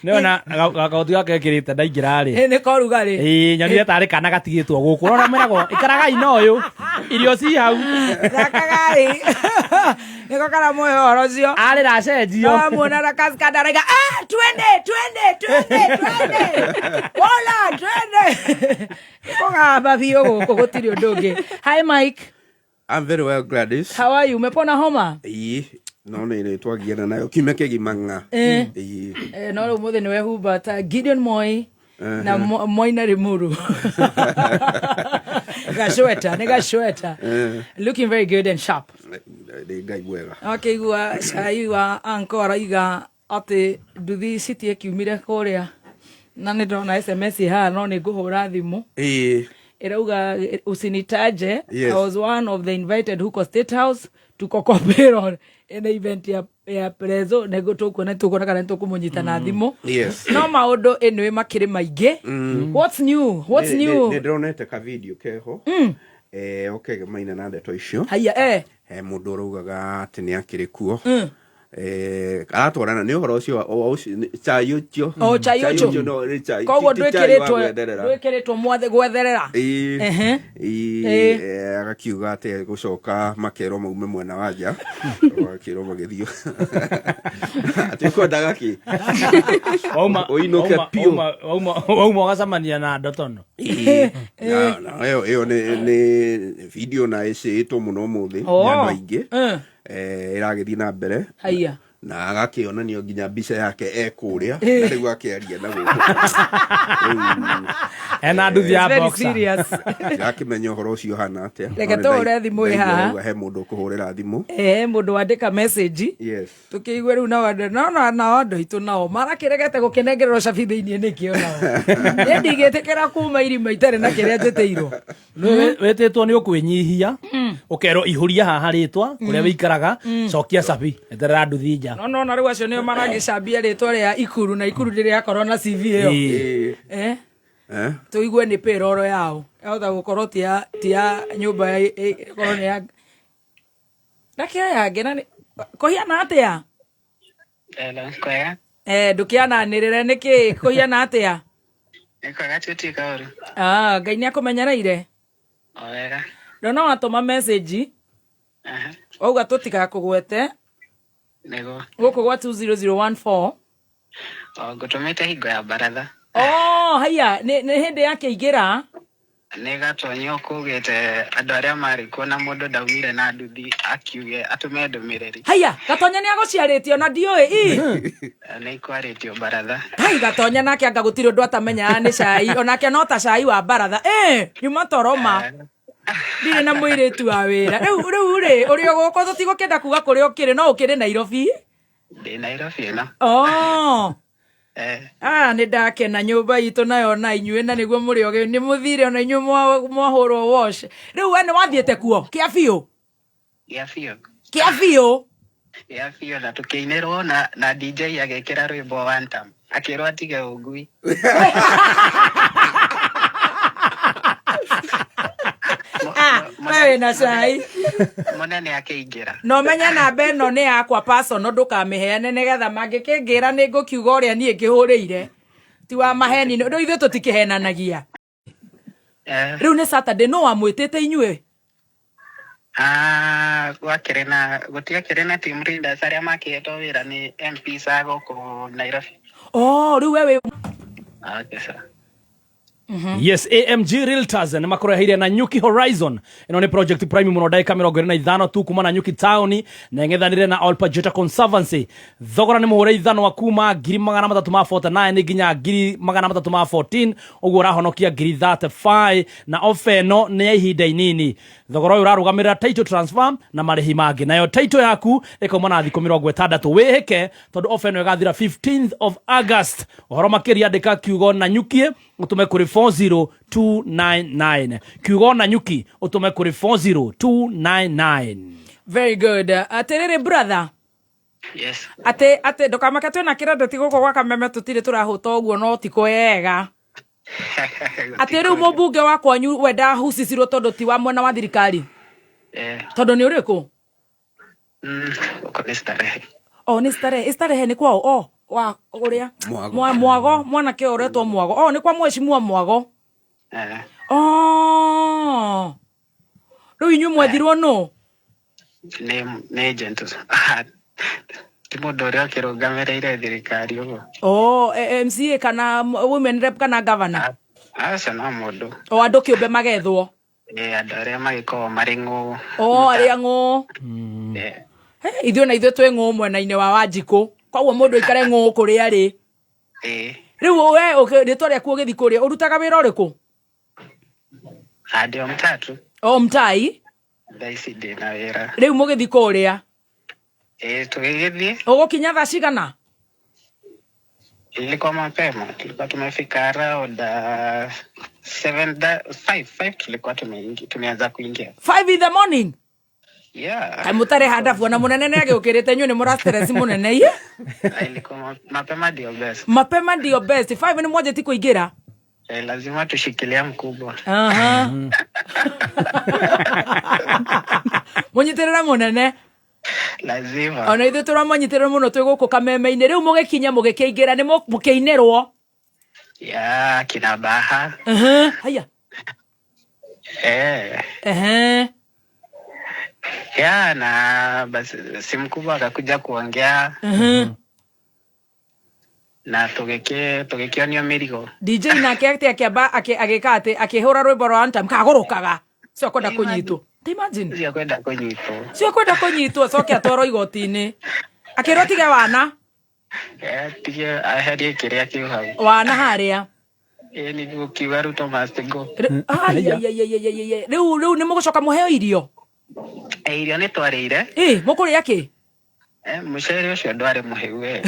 Nĩwona gakoti gaka gekĩrĩte ndaingĩra rĩ. Nĩ korugarĩ. Ĩĩ, nyonire tarĩ kana gatigĩtwo gũkũ. Ũrona mwĩragwo ikaragai na ũyũ, irio ci hau. Thakagai. Nĩko karamũhe ũhoro ũcio. Arĩ racenjio. Kamuona na kaskanda araiga, ah, twende, twende, twende, twende. Wola, twende. Nĩkũgamba biũ gũkũ gũtirĩ ũndũ ũngĩ. Hi Mike. I'm very well, Gladys. How are you? Umepona homa? Ĩĩ, no nĩ nĩ twagiana nayo kiumia kĩgima ng'a. Ĩĩ. No rĩu ũmũthĩ nĩ wehumba ta Gideon Moi na Moina Limuru. Gacweta, nĩ gacweta. Looking very good and sharp. Nĩ Ngai mwega. Akĩigua cai wa anko araiga atĩ nduthi citiĩkiumire kũrĩa, na nĩ ndona SMS haha, no nĩ ngũhũra thimũ. Ĩrauga usinitaje. Yes. I was one of the invited huko State House, tuko kwa payroll ina event ya prezo nĩguo tũkuona, tũkuona kana nĩtũkũmũnyita na thimũ. Yes. No maũndũ anyway makĩrĩ maingĩ. What's new? What's new? Nĩ ndĩronete ka video keho okegemaine na ndeto icio. Haiya. He mũndũ ũraugaga atĩ nĩ akĩrĩ kuo. Aratwarana nĩ ũhoro ũcio chai ũcio. O chai ũcio. No, nĩ chai. Koguo Ti chai wa ndwĩkĩrĩtwo gwenderera. ndwĩkĩrĩtwo mwathe gwetherera. Ĩĩ. Ĩĩ, agakiuga atĩ gũcoka makerwo maume mwena wa nja, magakĩrwo magĩthiĩ atĩ kwendaga kĩ ũinũke biũ. Wauma ũgacemania na ndotono. Ĩĩ. Na ĩyo nĩ video na ĩcĩĩtwo mũno ũmũthĩ nĩ andũ aingĩ. Ĩragĩthiĩ na mbere. Haiya. Na agakĩonanio nginya mbica yake e kũrĩa na rĩu akĩaria na gũkũ. Rĩu, Ena nduthi ya It's very boxer. serious. Ndakĩmenya ũhoro ũcio ũhana atĩa. Reke No nĩ tũhũre thimũ ĩ ndaigua haha. wauga he mũndũ ũkũhũrĩra thimũ. Eh, mũndũ wandĩka message. Yes. Tũkĩigue rĩu nao andũ no no nao andũ aitũ nao marakĩregete gũkĩnengererwo cabi thĩiniĩ nĩkĩ onao. Niĩ ndigĩtĩkĩra kuma irima itarĩ na kĩrĩa njĩtĩirwo. Wĩtĩtwo nĩ ũkwĩnyihia ũkerwo ihũria haha rĩtwa kũrĩa wĩikaraga, cokia cabi, eterera nduthi nja. No no na rĩu acio nĩo maragĩcambia rĩtwa rĩa Ikuru na Ikuru ndĩrĩ yakorwo na CV ĩyo. Ĩĩ. Eh? Eh? Tũigue nĩ payroll yao. Yahota gũkorwo ti ya nyũmba ya ĩkorwo nĩ ya Ndakĩoya ngena nĩ kũhiana atĩa? Hello, kwega. Eh, ndũkĩananĩrĩre nĩkĩ kũhiana atĩa? Nĩ kwega tutika ũru. Ah, Ngai nĩ akũmenyereire. O wega. Ndona watũma message Aha. wauga tũtigakũgwete Nĩguo. gũkũ gwa 20014. O ngũtũmĩte hingo ya baratha. Oh, haiya, nĩ nĩ hĩndĩ yakĩingĩra. Nĩ Gatonyo kugĩte andũ arĩa marĩ kuo na mũndũ ndaumire na nduthi akiuge atũme ndũmĩrĩri. Haiya, Gatonya nĩ agũciarĩtio na ndiũĩ i. Nĩ ikwarĩtio baratha. Hai, Gatonya nake anga gũtirĩ ũndũ atamenyaga nĩ cai, onake no ta cai wa baratha. Eh, nyuma toro ma. Ndirĩ na mũirĩtu wa wĩra. Rĩu rĩu rĩ, ũrĩ o gũkũ tũtigũkĩenda kuga kũrĩa ũkĩrĩ, no ũkĩrĩ Nairobi. Ndĩ Nairobi ĩno. Oh. Eh. Ah, nĩ ndakena nyũmba itũ nayo na inyuĩ na nĩguo mũrĩ ogĩ nĩ mũthire ona inyuĩ mwahũrwo wash. Rĩu we nĩ wathiĩte kuo kĩa biũ? Gĩa biũ. Kĩa biũ? Gĩa biũ na tũkĩinĩrwo na DJ agĩkĩra rwĩmbo one time. Akĩrwo atige ũngui. Ah, we wĩna cai. Mũnene akĩingĩra. Na ũmenye namba ĩno nĩ yakwa personal ndũkamĩheane nĩgetha mangĩkĩngĩra nĩ ngũkiuga ũrĩa niĩ ngĩhũrĩire. Ti wa maheni, rĩu ithuĩ tũtikĩhenanagia. Eh. Rĩu nĩ Saturday, nũ wamwĩtĩte inyuĩ? Ah, gwakĩrĩ na gũtiakĩrĩ na team leaders arĩa makĩhetwo wĩra nĩ MPs a gũkũ Nairobi. Oh, rĩu we wĩ Okay, sir. Yes, AMG Realtors nĩ makũreheire na Nyuki Horizon. Ĩno nĩ project prime mũno, ndagĩka 25 tu kuma na Nyuki town na ĩng'ethanĩre na Olpajota Conservancy. Thogora nĩ mũhũre ithanwa kuma ngiri magana matatũ ma 49 nginya ngiri magana matatũ ma 14, ũguo ũrahonokia ngiri 35, na ofa ĩno nĩ ya ihinda inini. Thogora ũyũ ũrarũgamĩrĩra title transfer na marĩhi mangĩ, nayo title yaku ĩkauma na thikũ 60. Wĩhĩke tondũ ofa ĩno ĩgathira 15th of August. Ũhoro makĩria andĩka kiugo Nanyuki ũtũme kũrĩ 40299, kiugo Nanyuki ũtũme kũrĩ 40299. Very good. Atĩrĩrĩ brother. Yes. Atĩ ndũkamake twĩna kĩrendeti gũkũ gwa Kameme tũtirĩ tũrahũta ũguo no ti kwega. Atĩ rĩu mũmbunge wa kwanyu we ndahucicirwo tondũ ti wa mwena wa thirikari? Eh. Tondũ nĩ ũrĩkũ? Gũkũ nĩ Starehe. O nĩ Starehe, Starehe nĩ kwao o wa ũrĩa? Mwago. Mwago, mwanake ũyũ ũretwo Mwago. O nĩ kwa mheshimiwa Mwago. Eh. O. Rĩu inyuĩ mwethirwo nũ? Nĩ agent. Ti mũndũ ũrĩa ũkĩrũgamĩrĩire thirikari ũguo. O MCA kana women rep kana governor? Aca, no mũndũ. O andũ kĩũmbe magethwo. Ĩ, andũ arĩa magĩkoragwo marĩ ng'ũ. O arĩa ng'ũ. Eh. Ithuĩ na ithuĩ twĩ ng'ũ mwena-inĩ wa Wanjikũ. Koguo mũndũ aikare ng'ũ kũrĩa arĩ. Ĩ. Rĩu we rĩtwa rĩaku ũgĩthiĩ kũrĩa ũrutaga wĩra ũrĩkũ? Ndĩ o mtatu. O mtai? Thaa ici ndĩ na wĩra. Rĩu mũgĩthiĩ kũrĩa? Ĩ, tũgĩgĩthiĩ. Ũgũkinya thaa cigana? Ilikuwa mapema, tulikuwa tumefika around 7 5 5 tulikuwa tumeanza kuingia. 5 in the morning? Yeah. Kaĩ mũtarĩ handabu ona mũnene nĩ agĩũkĩrĩte inyuĩ nĩ mũra stress mũnene iye. Ilikuwa mapema ndio best. Mapema ndio best. 5 nĩ mwanjĩti kũingĩra? Eh, lazima tushikilia mkubwa. Aha. Mũnyitĩrĩre mũnene. Lazima. Ona ithuĩ tũramũnyitĩrĩra mũno twĩ gũkũ Kameme-inĩ. Rĩu mũgĩkinya mũgĩkĩingĩra nĩ mũkĩinĩrwo? Yeah, kina Baha. Haya. Eh. Yeah, na basi si mkubwa akakuja kuongea na tũgĩkĩonio mĩrigo. DJ nake atĩ akĩamba agĩka atĩ akĩhũra rwĩmbo rwa Anthem kagũrũkaga. Cio kwenda kũnyitwo. Ta imagine. Cio kwenda kũnyitwo. Cio kwenda kũnyitwo acoke atwarwo igoti-inĩ. Akĩrwo tige wana. Eh, tige aherie kĩrĩa kĩu hau. Wana harĩa. Ĩĩ nĩguo kiuga Ruto must go. Ai, ai, ai, ai, ai, ai, ai. Rĩu rĩu nĩ mũgũcoka mũheo irio? Eh, irio nĩ twarĩire. Ĩ, mũkũrĩa kĩ? Eh, mũcere ũcio ndwarĩ mũhĩu we.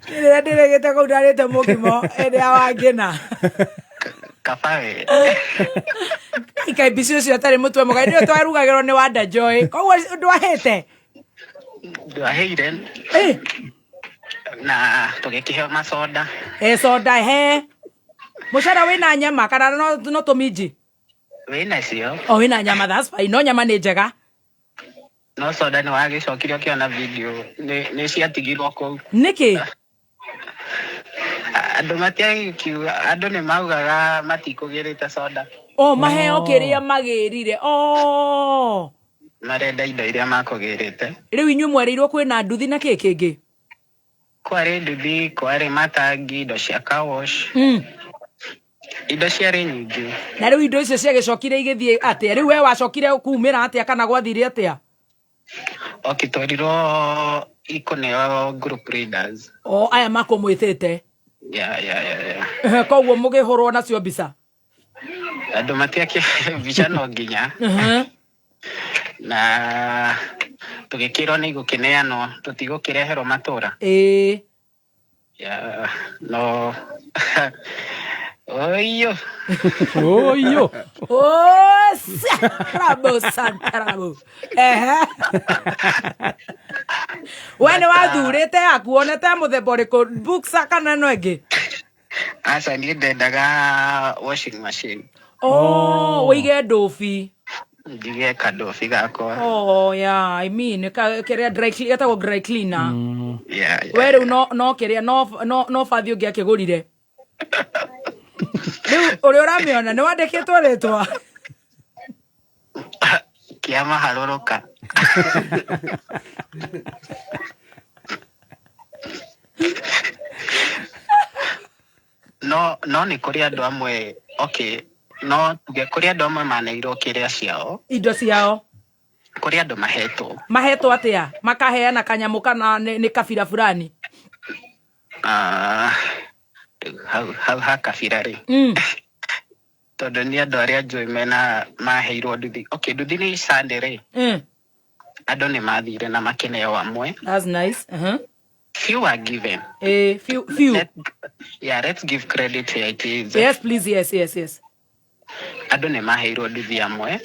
Rĩrĩa ndĩrĩgĩte kũu ndarĩte mũkimo ĩrĩa wangĩna. Kaba we. Ikai mbici ũcio atarĩ mũtwe mũgai nĩwe twarugagĩrwo nĩ Wanda Joy. Koguo ndwahĩte? Ndwahĩire. Na tũgĩkĩheo macoda. E soda he. Mũcere wĩna nyama kana no, no tũminji? Wĩnacio. O wĩna nyama that's fine. No nyama nĩ njega. No soda nĩ wagĩcokire ũkĩona video nĩ nĩ ciatigirwo kũu. Nĩkĩ? Andũ matiakiuga, andũ nĩ maugaga matikũgĩrĩte soda. O maheo kĩrĩa magĩrire. O. Marenda indo iria makũgĩrĩte. Rĩu inyuĩ mwerĩirwo kwĩna nduthi na kĩ kĩngĩ? Kwarĩ nduthi, kwarĩ matangi, indo cia car wash. Indo ciarĩ nyingĩ. Na rĩu indo icio ciagĩcokire igĩthiĩ atĩa? Rĩu we wacokire kumĩra atĩa kana gwathire atĩa? Okay, twerirwo ikũneo group leaders. O aya makũmwĩtĩte. Yeah. Ehe, Koguo mũgĩhũrwo nacio mbica. Andũ matiakĩ mbica no nginya. Na tũgĩkĩrwo nĩ igũkĩneanwo tũtigũkĩreherwo matũra. Ĩĩ. Yeah, no oyo oyo Oh, rabo santarabo. Ehe. We nĩ wathurĩte yaku wonete mũthemba ũrĩkũ buksa kana ĩno ĩngĩ? Aca niĩ ndendaga washing machine. Oh, wĩige ndũbi. Njige kandobi gakwa. Oh, yeah, I mean, ka, kĩrĩa dry clean, getagwo dry cleaner. Yeah. We rĩu no no kĩrĩa no no no bathi ũngĩ akĩgũrire. Rĩu ũrĩa ũramĩona nĩ wandĩkĩtwo rĩtwa. Kĩama harũrũka. No no nĩ kũrĩ andũ amwe okay no tuge kũrĩ andũ amwe maneirwo kĩrĩa ciao. Indo ciao. Kũrĩ andũ mahetwo. Mahetwo atĩa? Makaheana kanyamũ kana nĩ nĩ kabira fulani? Ah, hau hau ha kabira rĩ. Tondũ nĩ andũ arĩa njũĩ mena maheirwo nduthi. Okay, nduthi nĩ Sunday rĩ. Andũ nĩ mathire na makĩneo amwe. That's nice. Few were given. Eh, few, few. Yeah, let's give credit where it is. Yes, please, yes, yes, yes. Andũ nĩ maheirwo nduthi amwe.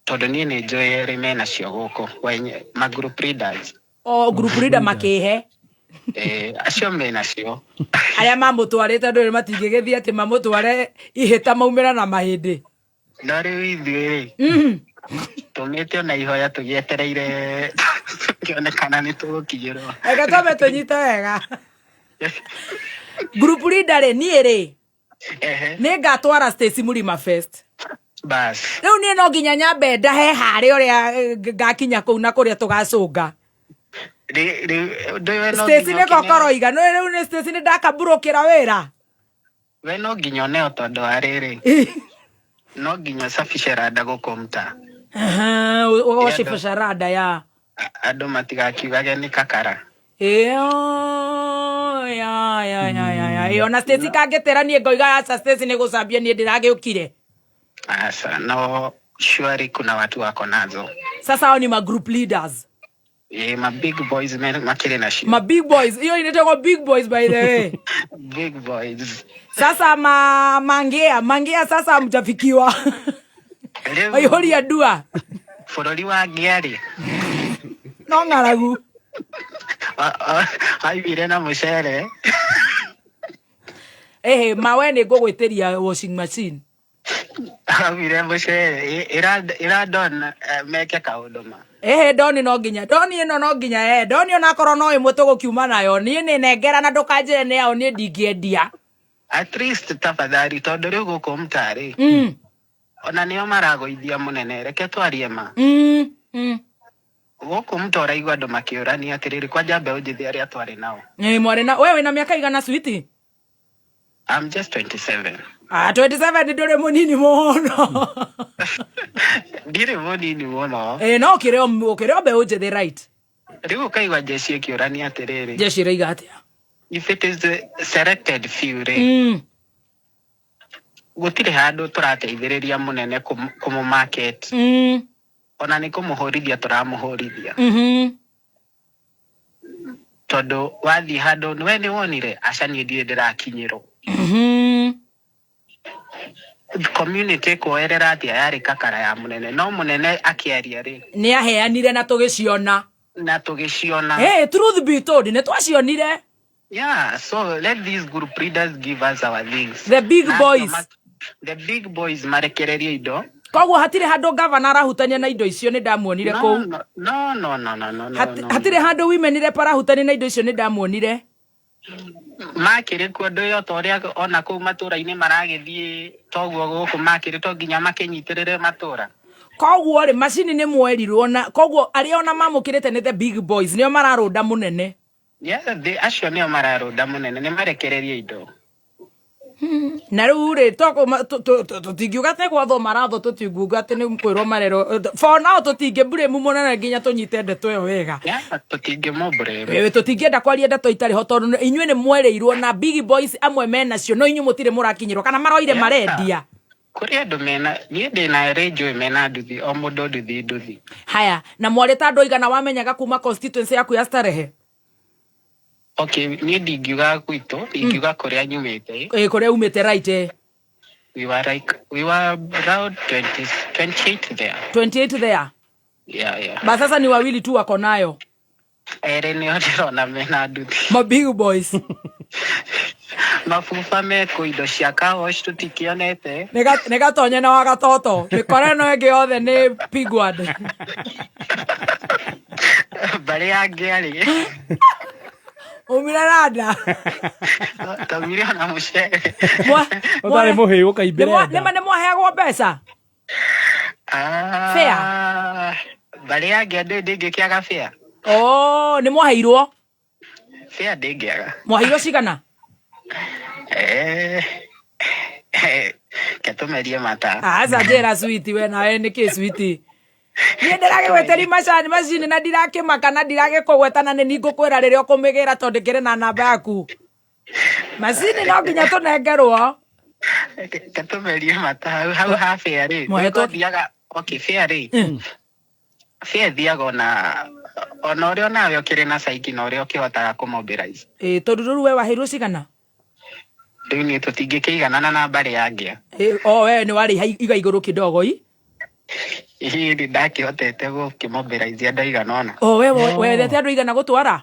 Tondũ niĩ nĩ njũĩ erĩ menacio gũkũ. Wenye, ma group leaders. O group leader makĩhe. Eh, acio menacio. Arĩa mamũtwarĩte andũ matingĩgĩthiĩ atĩ mamũtware ihĩta maumĩra na mahĩndĩ. No rĩu ithuĩ rĩ, tũmĩte ona ihoya tũgĩetereire tũkĩonekana nĩ tũgũkinyĩrwo. Reke twambe tũnyite wega. Group leader rĩ, niĩ rĩ, nĩ ngatwara Stacy Mũrima Fest. Bas. Rĩu niĩ no nginya nyambe ndahe harĩa ũrĩa ngakinya kũu na kũrĩa tũgacũnga. Stacy nĩ kokoroiga. No rĩu nĩ Stacy nĩ ndakaburũkĩra wĩra. We no nginya ũneo tondũ wa rĩrĩ. No nginya ũcabishe randa gũkũ mtaa. Ũgacabisha randa ya. Andũ matigakiugage nĩ kakara. Ĩyo, ya, ya, ya, ya, ya. Ĩyo na Stacy kangĩtĩra niĩ ngoiga aca Stacy nĩ gũcambia niĩ ndĩragĩũkire. Asa, no surely kuna watu wako nazo. Sasa hao ni ma group leaders. Eh, ma big boys men makĩrĩ nacio. Ma big boys. Hiyo inaitwa big boys by the way. Big boys. Sasa ma mangea, mangea sasa hamjafikiwa. Rĩu Aihũria ndua. bũrũri wa ngĩa rĩ. No ng'aragu. Aiguire na mũcere. Ehe, ma we nĩ ngũgwĩtĩria washing machine. Augire mũcere ĩra Don meke kaũndũ ma. Ehe, Doni no nginya. Doni ĩno no nginya eh. Doni onakorwo no ĩmwe tũgũkiuma nayo. Niĩ nĩ nengera na ndũkanjĩre nĩ yaũ niĩ ndingĩendia. At least tafadhali tondũ rĩu gũkũ mtaa rĩ. Ona nĩo maragũithia mũnene reke twarie ma. Gũkũ mũtoraigua andũ makĩũrania atĩrĩrĩ, kwanja mbeũ njĩthĩ arĩa twarĩ nao. Ĩ, mwarĩ na we wĩna mĩaka igana switi? I'm just 27. Ah, 27 ndũrĩ mũnini mũno. Ndirĩ mũnini mũno. Ĩ, no ũkĩrĩ o ũkĩrĩ o mbeũ njĩthĩ right. Rĩu ũkaigua jeshi ĩkĩũrania atĩrĩrĩ. Jeshi ĩroiga atĩa? If it is the selected few rĩ, gũtirĩ handũ tũrateithĩrĩria mũnene kũmũ market. Ona nĩ kũmũhũrithia tũramũhũrithia. Tondũ wathiĩ handũ we nĩ wonire aca niĩ ndirĩ ndĩrakinyĩrwo. Community kuoerera atĩa yarĩ kakara ya mũnene no mũnene akĩaria rĩ Nĩ aheanire na tũgĩciona. Na tũgĩciona. Hey, truth be told, nĩ twacionire. Yeah, so let these group leaders give us our things. The big Na acio boys. The big boys marekererie indo. Koguo hatirĩ handũ gavana arahutania na indo icio nĩ ndamuonire No, kũu. no, no, no, no, no, no, no, no. Hatirĩ handũ women rep arahutania na indo icio nĩ ndamuonire. Makĩrĩ kuo ndũĩ o ta ũrĩa ona kũu matũra-inĩ maragĩthiĩ toguo gũkũ makĩrĩ to nginya makĩnyitĩrĩre matũra. Koguo rĩ macini nĩ mwerirwo na koguo arĩa ona mamũkĩrĩte nĩ the big boys nĩo mararũnda mũnene. Yeah, acio nĩo mararũnda mũnene nĩ marekererie indo. Na rĩu rĩ tũtingiuga atĩ gwathwo marathwo tũtingiuga atĩ nĩ kwĩrwo marerwo for now tũtingĩ blame mũnene nginya tũnyite ndeto ĩyo wega. Yeah, tũtingĩmũ-blame. Ĩĩ, tũtingĩenda kwaria ndeto itarĩ ho tondũ inyuĩ nĩ mwerĩirwo na big boys amwe menacio no inyuĩ mũtirĩ mũrakinyĩrwo kana maroire marendia. Kũrĩ andũ mena niĩ ndĩna erĩ njũĩ mena nduthi o mũndũ nduthi nduthi. Haya, na mwarĩ ta andũ aigana wamenyaga kuma constituency yaku ya Starehe? Okay, niĩ ndingiuga gwitũ, ingiuga kũrĩa nyumĩte. Ĩ, kũrĩa umĩte right eh. We were like we were around 20, 28 there. 28 there. Yeah. Ba sasa ni wawili tu wako nayo. Erĩ nĩo ndĩrona mena nduthi. Ma big boys. Mabuba mekũ indo cia car wash tũtikĩonete. Nĩ gatonye na wa gatoto. Mĩkora ĩno ĩngĩ yothe nĩ pigward. Mbarĩ ya ngĩarĩ. Umire randa. Taumire ona mũcere. Ũtarĩ mũhĩu ũkaimbĩre nda. Nĩma nĩ mwaheagwo mbeca? Ah, Fair. Mbarĩ ya ngĩa ndĩngĩkĩaga fair. Oh, nĩ mwaheirwo? Fair ndĩngĩaga. Mwaheirwo cigana? Eh, ke tũmerie mata. Aca njĩra switi we nawe nĩkĩ switi? Niĩ ndĩragĩgweteri macani macini na ndirakĩmaka na ndiragĩkũgweta na nĩ ningũkwĩra rĩrĩa ũkũmĩgĩra tondũ ndĩkĩrĩ na namba yaku. Macini no nginya tũnengerwo. Ke tũmerie mata hau hau ha fair rĩ. Mwahetwo- Thiaga okay fair rĩ. Fair thiaga ona ona ũrĩa onawe ũkĩrĩ na caiki na ũrĩa ũkĩhotaga kũmobilize. Ĩ, tondũ rĩu we waheirwo cigana? Rĩu niĩ tũtingĩkĩiganana na mbarĩ ya ngĩa. Ĩ, o we nĩ warĩha iga igũrũ kidogo i? Hihi ndakĩhotete gũkĩmobilize andũ aigana ũna. O we wethete andũ aigana gũtwara?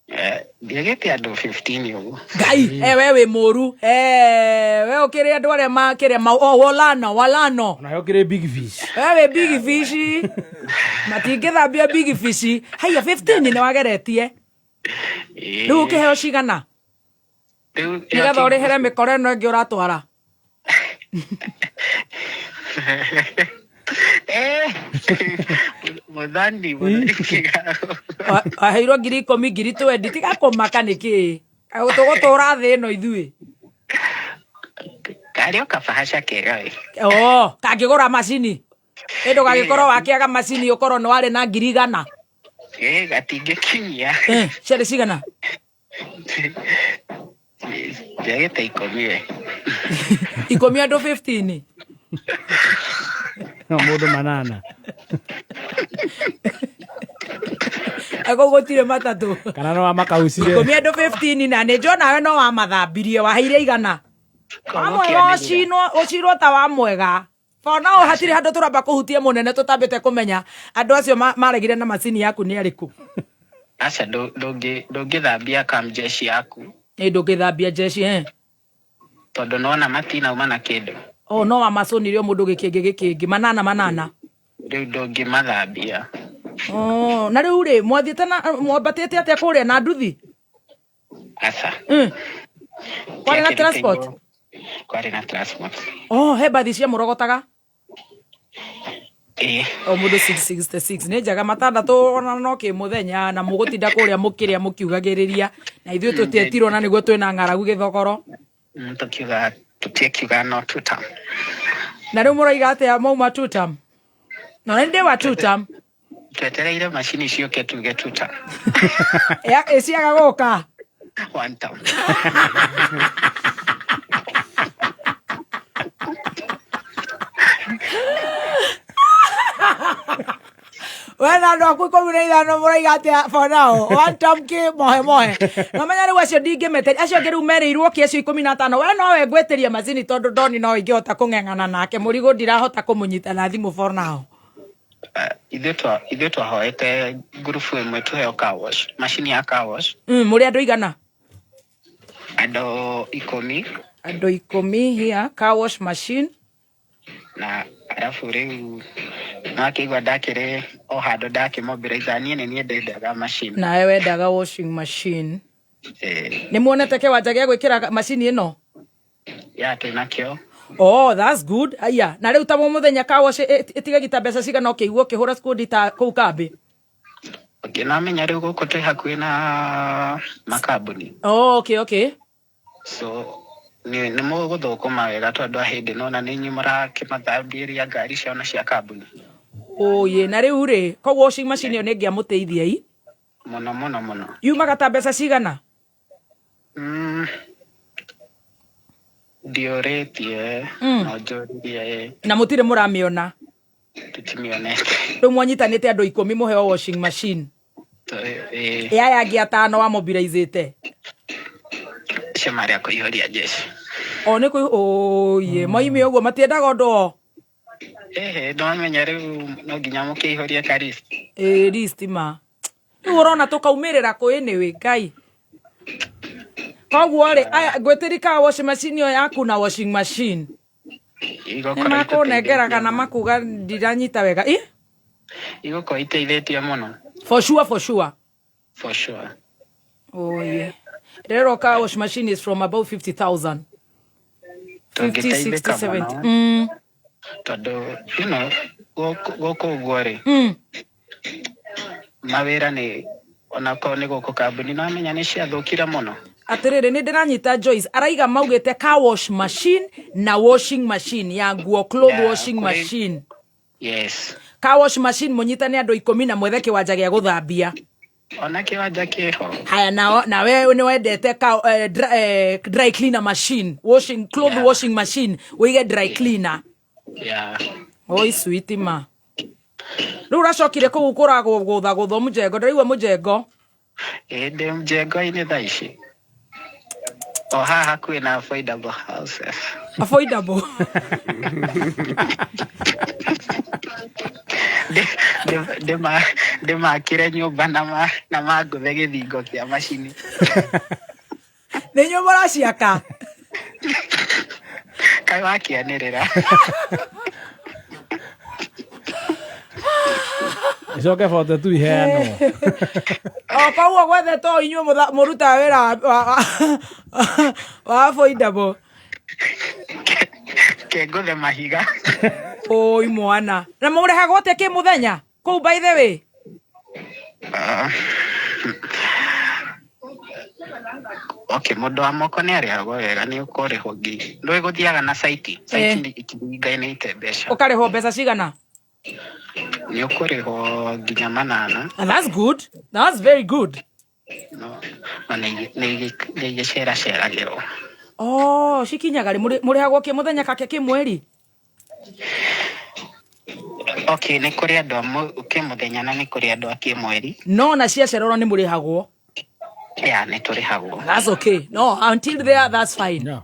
Eh, ndiagĩte andũ 15 ũguo. Ngai, eh, we wĩ mũru. Eh, we ũkĩrĩ andũ arĩa makĩrĩa ma oh, walano, walano. Nawe ũkĩrĩ big fish. We wĩ big fish. Matingĩthambia big fish. Haiya 15 nĩ wageretie. Rĩu ũkĩheo cigana? Rĩu Nĩgetha ũrĩhĩre mĩkora ĩno ĩngĩ ũratwara. Eh, mũthani mũthani. Waheirwo 10,000 20,000 tiga kũmaka nĩkĩ? Tũgũtũra thĩ ĩno ithuĩ. Karĩ o kabahasha kega we. Oh, kangĩgũra macini. Ĩ ndũgagĩkorwo wakĩaga macini ũkorwo nĩ warĩ na 100,000. Ĩ gatingĩkinyia. Eh, ciarĩ cigana? Ndiagĩte 10 we. 10 andũ 15. No mũndũ manana. Ako gũtirĩ matatũ. Kana no amakahucire. 10 andũ 15 na nĩ njona we no wamathambirie waheire igana. Wamwega ũcinwo ũcirwo ta wamwega. For now hatirĩ handũ tũramba kũhutia mũnene tũtambĩte kũmenya andũ acio maregire na macini yaku nĩ arĩkũ. Aca ndũngĩthambia kamjeshi yaku. Ĩ ndũngĩthambia jeshi eh. Tondũ nona matinauma na kĩndũ. Oh, no wamacũnire o mũndũ gĩkĩngĩ gĩkĩngĩ manana manana. Rĩu ndũngĩmathambia. Oh, na rĩu rĩ mwathiĩte na mwambatĩte atĩa kũrĩa na nduthi? Aca. Kwarĩ na transport? Kwarĩ na transport. Oh, he mbathi cia mũrogotaga? Ĩĩ. O mũndũ 666 nĩ njega matandatũ ona no kĩ mũthenya na mũgũtinda kũrĩa mũkĩrĩa mũkiugagĩrĩria na ithuĩ tũtietirwo na nĩguo twĩna ng'aragu gĩthogoro. Tũkiuga tũtiĩkiuga no tutam. Na rĩu mũroiga atĩa mauma tutam? Na nĩ ndĩ wa tutam. Twetereire macini ciũke tuge tutam. Ya ĩciaga gũka. One time. We na andũ aku 15 mũraiga atĩa for now? One term kĩ mohe mohe. No menya rĩu acio ndingĩmeteria acio angĩ rĩu merĩirwo kĩ acio 15 we nowe ngwĩtĩria macini tondũ ndoni no ingĩhota kũng'eng'ana nake mũrigo ndirahota kũmũnyita na thimũ for now. Ithuĩ twahoete ngurubu ĩmwe tũheo car wash, macini ya car wash. Mũrĩ andũ aigana? Andũ 10. Andũ 10 here, car wash machine. Na arabu rĩu nakĩigua ndakĩrĩ o handũ ndakĩmobilize niĩ nĩ niĩ ndendaga machine. Nawe wendaga washing machine. Nĩ muonete kĩwanja gĩa gwĩkĩra macini ĩno? Ya twĩnakĩo. Oh, that's good. Aya, na rĩu ta mũthenya car wash ĩtigagita ta mbeca cigana ũkĩigua ũkĩhũra skundi ta kũu kambĩ? Okay, namenya rĩu gũkũ twĩ hakuhĩ na makambuni. Oh, okay, okay. So nĩ mũgũthũkũma wega tondũ a hĩndĩ nona nĩ inyuĩ mũrakĩmathambĩria ngari ciao na cia kambuni. Oye, na rĩu rĩ, koguo washing machine ĩyo nĩ ĩngĩamũteithia i? Mũno mũno mũno. Yumaga ta mbeca cigana? Ndiũrĩtie, no njũririe. Na mũtirĩ mũramĩona? Tũtimĩonete. Rĩu mwanyitanĩte andũ 10 mũheo washing machine. Ĩĩ. Aya angĩ atano wa mobilizĩte? Acio marĩ a kũihũria jeshi. O nĩ kũi oye, moime ũguo matiendaga ũndũ o. Ĩhĩ, ndwamenya rĩu no nginya mũkĩihũrie ka list. Ĩĩ list ma. Rĩu ũrona tũkaumĩrĩra kũ anyway, Ngai. Koguo rĩ, aya ngwĩtĩri ka washing machine ĩyo yaku na washing machine. Igũkorwo Nĩ makũnengera iteithĩtie kana mũno. makuga ndiranyita wega. Ĩ? Igũkorwo iteithĩtie mũno. For sure, for sure. For sure. Oh yeah. Rero car wash machine is from about 50,000. 50, Tũngĩteithĩka 60, 70. mũno. Tondũ you know, gũkũ ũguo rĩ, mawĩra nĩ onakorwo nĩ gũkũ kambuni namenya nĩ ciathũkire mũno. Atĩrĩrĩ, nĩ ndĩranyita Joyce araiga maugĩte car wash machine na washing machine ya nguo, clothes Yeah, washing kũrĩ machine. Yes. Car wash machine mũnyitane andũ 10 na mwethe kĩwanja gĩa gũthambia. Ona kĩwanja kĩho. Haya, nawe nĩ wendete ka, dry cleaner machine, washing clothes Yeah. washing machine, wĩige dry cleaner. Yeah. Oi sweet ma. Rĩu ũracokire kũu kũragũgũthagũthwo mũjengo, ndĩraigua mũjengo. Ĩĩ ndĩ mjengo-inĩ thaa ici. O haha hakuhĩ na affordable houses. Affordable. Ndĩmakĩre nyũmba na mangũthe gĩthingo kĩa macini. Nĩ nyũmba ũraciaka? Kaĩ wakĩanĩrĩra. Icoke bote tu iheanwo. O koguo gwethetwo inyuĩ mũrutaga wĩra wa affordable. Kengũthe mahiga. Oi mwana. Na mũrĩhagwo atĩa kĩ mũthenya? Kũu by the way. Okay, mũndũ wa moko nĩ arĩhagwo wega, nĩ ũkũrĩhwo ngi. Ndũĩ gũthiaga na saiti. Saiti nĩ itiringanĩte mbeca. Ũkarĩhwo mbeca cigana? Nĩ ũkũrĩhwo nginya 8. And that's good. That's very good. No, no nĩ igĩceraceragĩrwo. Oh, cikinyaga rĩ mũrĩhagwo kĩ mũthenya kake kĩ mweri? Okay, nĩ kũrĩ andũ a kĩmũthenya na nĩ kũrĩ andũ a kĩmweri. No na ciacererwo nĩ mũrĩhagwo. Yeah, nĩ tũrĩhagwo. That's okay. No, until there that's fine. Yeah.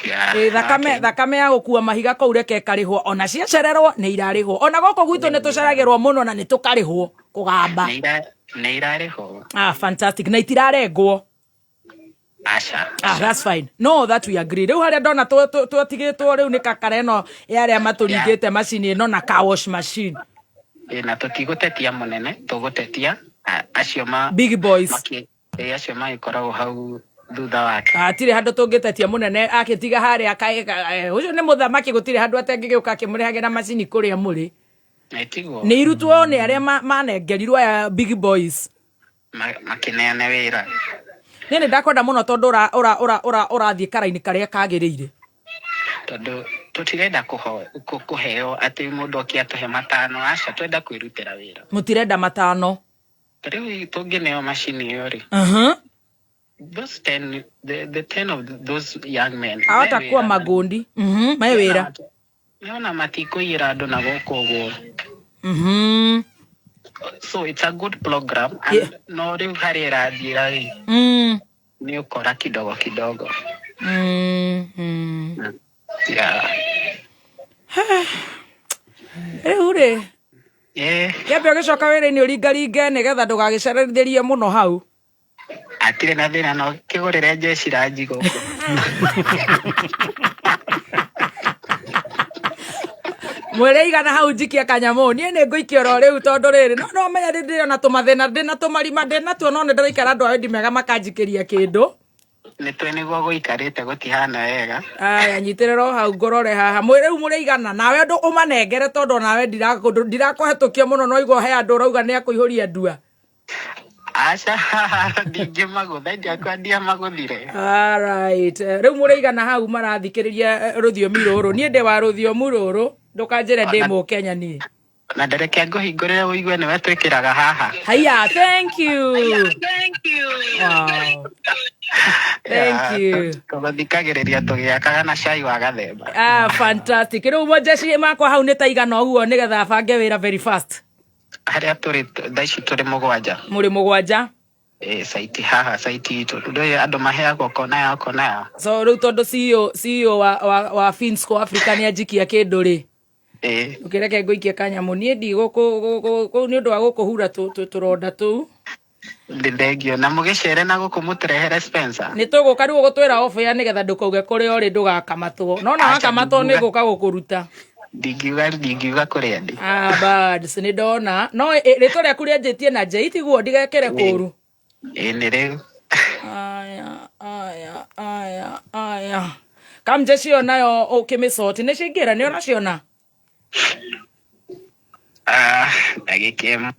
Yeah, Ĩ, okay. thakame ya gũkua mahiga kũu reke ĩkarĩhwo ona ciacererwo nĩ irarĩhwo ona gũkũ gwitũ nĩ tũceragĩrwo mũno na nĩ tũkarĩhwo kũgamba. Nĩ irarĩhwo. Ah, fantastic. Na itirarengwo. Aca. Ah, that's fine. No, that we agree. Rĩu harĩa ndona twatigĩtwo rĩu nĩ kakara ĩno ya arĩa matũringĩte macini ĩno na car wash machine. Ĩ, na tũtigũtetia mũnene, tũgũtetia acio ma Big boys. Acio magĩkoragwo hau thutha wake. Hatirĩ handũ tũngĩtetia mũnene akĩtiga harĩa ũcio nĩ mũthamaki, gũtirĩ handũ atangĩgĩũka akĩmũrehagĩra macini kũrĩa mũrĩ. Ĩtiguo. Nĩ irutwo nĩ arĩa manengerirwo aya big boys. Makĩneane wĩra. Niĩ nĩ ndakwenda mũno tondũ ũrathiĩ karaini karĩa kagĩrĩire. Tondũ tũtirenda kũheo atĩ mũndũ oke atũhe matano, aca, twenda kwĩrutĩra wĩra. Mũtirenda matano. Ta rĩu tũngĩneo macini ĩyo rĩ, those 10, the 10 of those young men Ahota me kuwa wĩra. Magondi. Me wĩra. Nĩona matikũiyĩra andũ na gũkũ ũguo. So it's a good program and no rĩu harĩa ĩrathiĩra rĩ, nĩ ũkora kidogo kidogo. Yeah. Rĩu rĩ, kĩambe ũgĩcoka wĩra-inĩ ũringaringe nĩgetha ndũgagĩcerithĩrie mũno hau. Atirĩ na thĩna, no kĩgũrĩre jeshi ranji gũkũ. Mwĩre igana hau njikie kanyamũ, niĩ nĩ ngũikia oro rĩu tondũ rĩrĩ no menya ndĩ ndĩrĩ ona tũmathĩna, ndĩ na tũmarima ndĩ natuo, no nĩ ndĩraikara andũ a wendi mega makanjikĩria kĩndũ. Nĩ twe nĩguo gũikarĩte gũtihana wega. Aya, nyitĩrĩra o hau ngũrore haha. Mwĩ rĩu mũrĩ igana nawe ũndũ ũmanengere tondũ onawe ndirakũhetũkia mũno, no igua he andũ ũrauga nĩ akũihũria ndua. Aca, ndingĩmagũtha, ndiakwa ndiamagũthire. Alright. Rĩu mũrĩ igana hau marathikĩrĩria rũthiomi rũrũ. Niĩ ndĩ wa rũthiomi rũrũ, ndũkanjĩre ndĩ mũkenya niĩ. Na ndereke ngũhingũrĩre ũigue nĩwe twĩkĩraga haha. Haiya, thank you. Wow. Thank you. Tũgũthikagĩrĩria tũgĩakaga na cai wa gathemba. Ah, fantastic. Rĩu mũnjeci makwa hau nĩ ta igana ũguo nĩgetha bange wĩra very fast. Harĩa tũrĩ thaa ici tũrĩ mũgwanja. Mũrĩ mũgwanja? Ĩ, saiti haha, saiti itũ ndũĩ andũ maheagwo kona yao kona yao. So rĩu tondũ CEO wa Finsco Africa nĩ anjikia kĩndũ rĩ, ũkĩreke ngũikie kanyamũ niĩ ndigũkũ nĩ ũndũ wa gũkũhura tũronda tũu. Ndĩ thengio na mũgĩcere na gũkũ mũtũrehere Spencer. Nĩ tũgũka rĩu ũgũtwĩra off air nĩgetha ndũkauge kũrĩa ũrĩ ndũgakamatwo. No na Aca, wakamatwo nĩ ndingiuga. ngũka gũkũruta. Ndingiuga kũrĩa ndĩ. Ah, birds nĩ ndona. No rĩtwa rĩaku rĩanjĩtie na J tiguo ndigekĩre kũru. Ĩ nĩ rĩu. Aya, aya, aya, aya. Kamjeshi ĩyo nayo ũkĩmĩcoti nĩ ciaingĩra nĩ ũraciona? Ah, ndagĩka ĩmwe.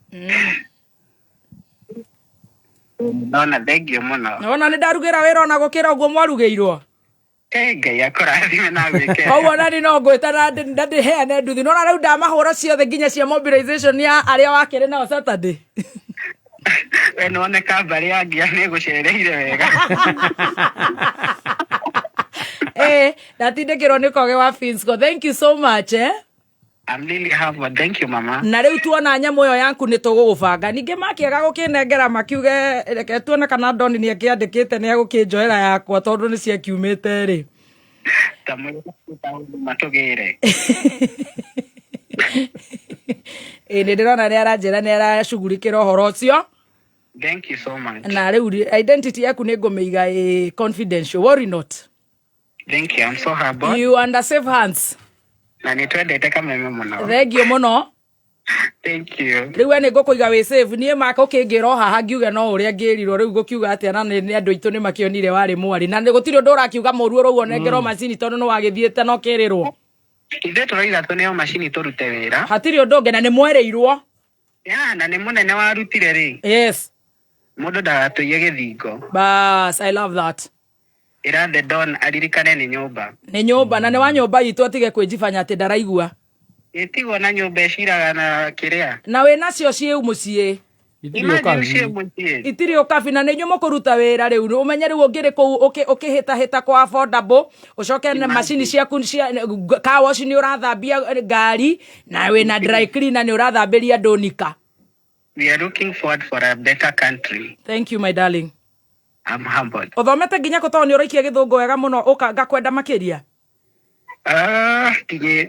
Ndona, thengio mũno. Nona nĩ ndarugĩra wĩra ona gũkĩra ũguo mwarugĩirwo. Eh, Ngai akũrathime na agwĩke. Koguo nani no ngwĩta na ndĩheane nduthi. Nona rĩu ndamahũra ciothe nginya cia mobilization ya arĩa wakĩrĩ nao Saturday. We nĩwoneka mbarĩ ya ngia nĩ ĩgũcereire wega. Eh, ndatindĩkĩrwo nĩ koge wa Finsco. Thank you so much, eh. I'm really humbled. Thank you, mama. Na rĩu tuona nyamũ ĩyo yaku nĩ tũgũgũbanga. Ningĩ makĩaga gũkĩnengera makiuge reke tuone kana Doni nĩ akĩandĩkĩte nĩ egũkĩnjoera yakwa tondũ nĩ ciakiumĩte rĩ. Ta mwĩra matũgĩre. Ĩ nĩ ndĩrona nĩ aranjĩra nĩ aracugurikĩra ũhoro ũcio. Thank you so much. Na rĩu identity yaku nĩ ngũmĩiga ĩ confidential. Worry not. Thank you. I'm so humbled. You under safe hands. Na nĩ twendete kameme mũno. Thank you mũno. Thank you. Rĩu we nĩ ngũkũiga wĩ safe. Niĩ maka ũkĩngĩra o haha ngiuge no ũrĩa ngĩrirwo rĩu ngũkiuga atĩa na nĩ andũ aitũ nĩ makĩonire warĩ mwarĩ. Na gũtirĩ ũndũ ũrakiuga mũru ũrauga ũnengerwo macini tondũ nĩ wagĩthiĩte na ũkĩrĩrwo. Ithuĩ tũroiga tũneo macini tũrute wĩra. Hatirĩ ũndũ ũngĩ na nĩ mwerĩirwo. Ya, na nĩ mũnene warutire rĩ. Yes. Mũndũ ndagatũiye gĩthingo. Bas, I love that. Ĩra the Don aririkane nĩ nyũmba. Nĩ nyũmba na nĩ wa nyũmba itũ atige kwĩnjibanya atĩ ndaraigua. Ĩtigwo na nyũmba ĩciraga na kĩrĩa. Na wĩ nacio ciĩ mũciĩ. Imagine ciĩ mũciĩ. Itirĩ ũkabi na nĩ inyuĩ mũkũruta wĩra rĩu. Ũmenye rĩu ũngĩrĩ kũu ũkĩhĩtahĩta kwa affordable, ũcoke na macini ciaku cia car wash nĩ ũrathambia ngari na wĩna dry cleaner nĩ ũrathambĩria andũ nika. We are looking forward for a better country. Thank you my darling. I'm humbled. Ũthomete nginya kũ tondũ nĩ ũraikia gĩthũngũ wega mũno ũka ngakwenda makĩria? Ah,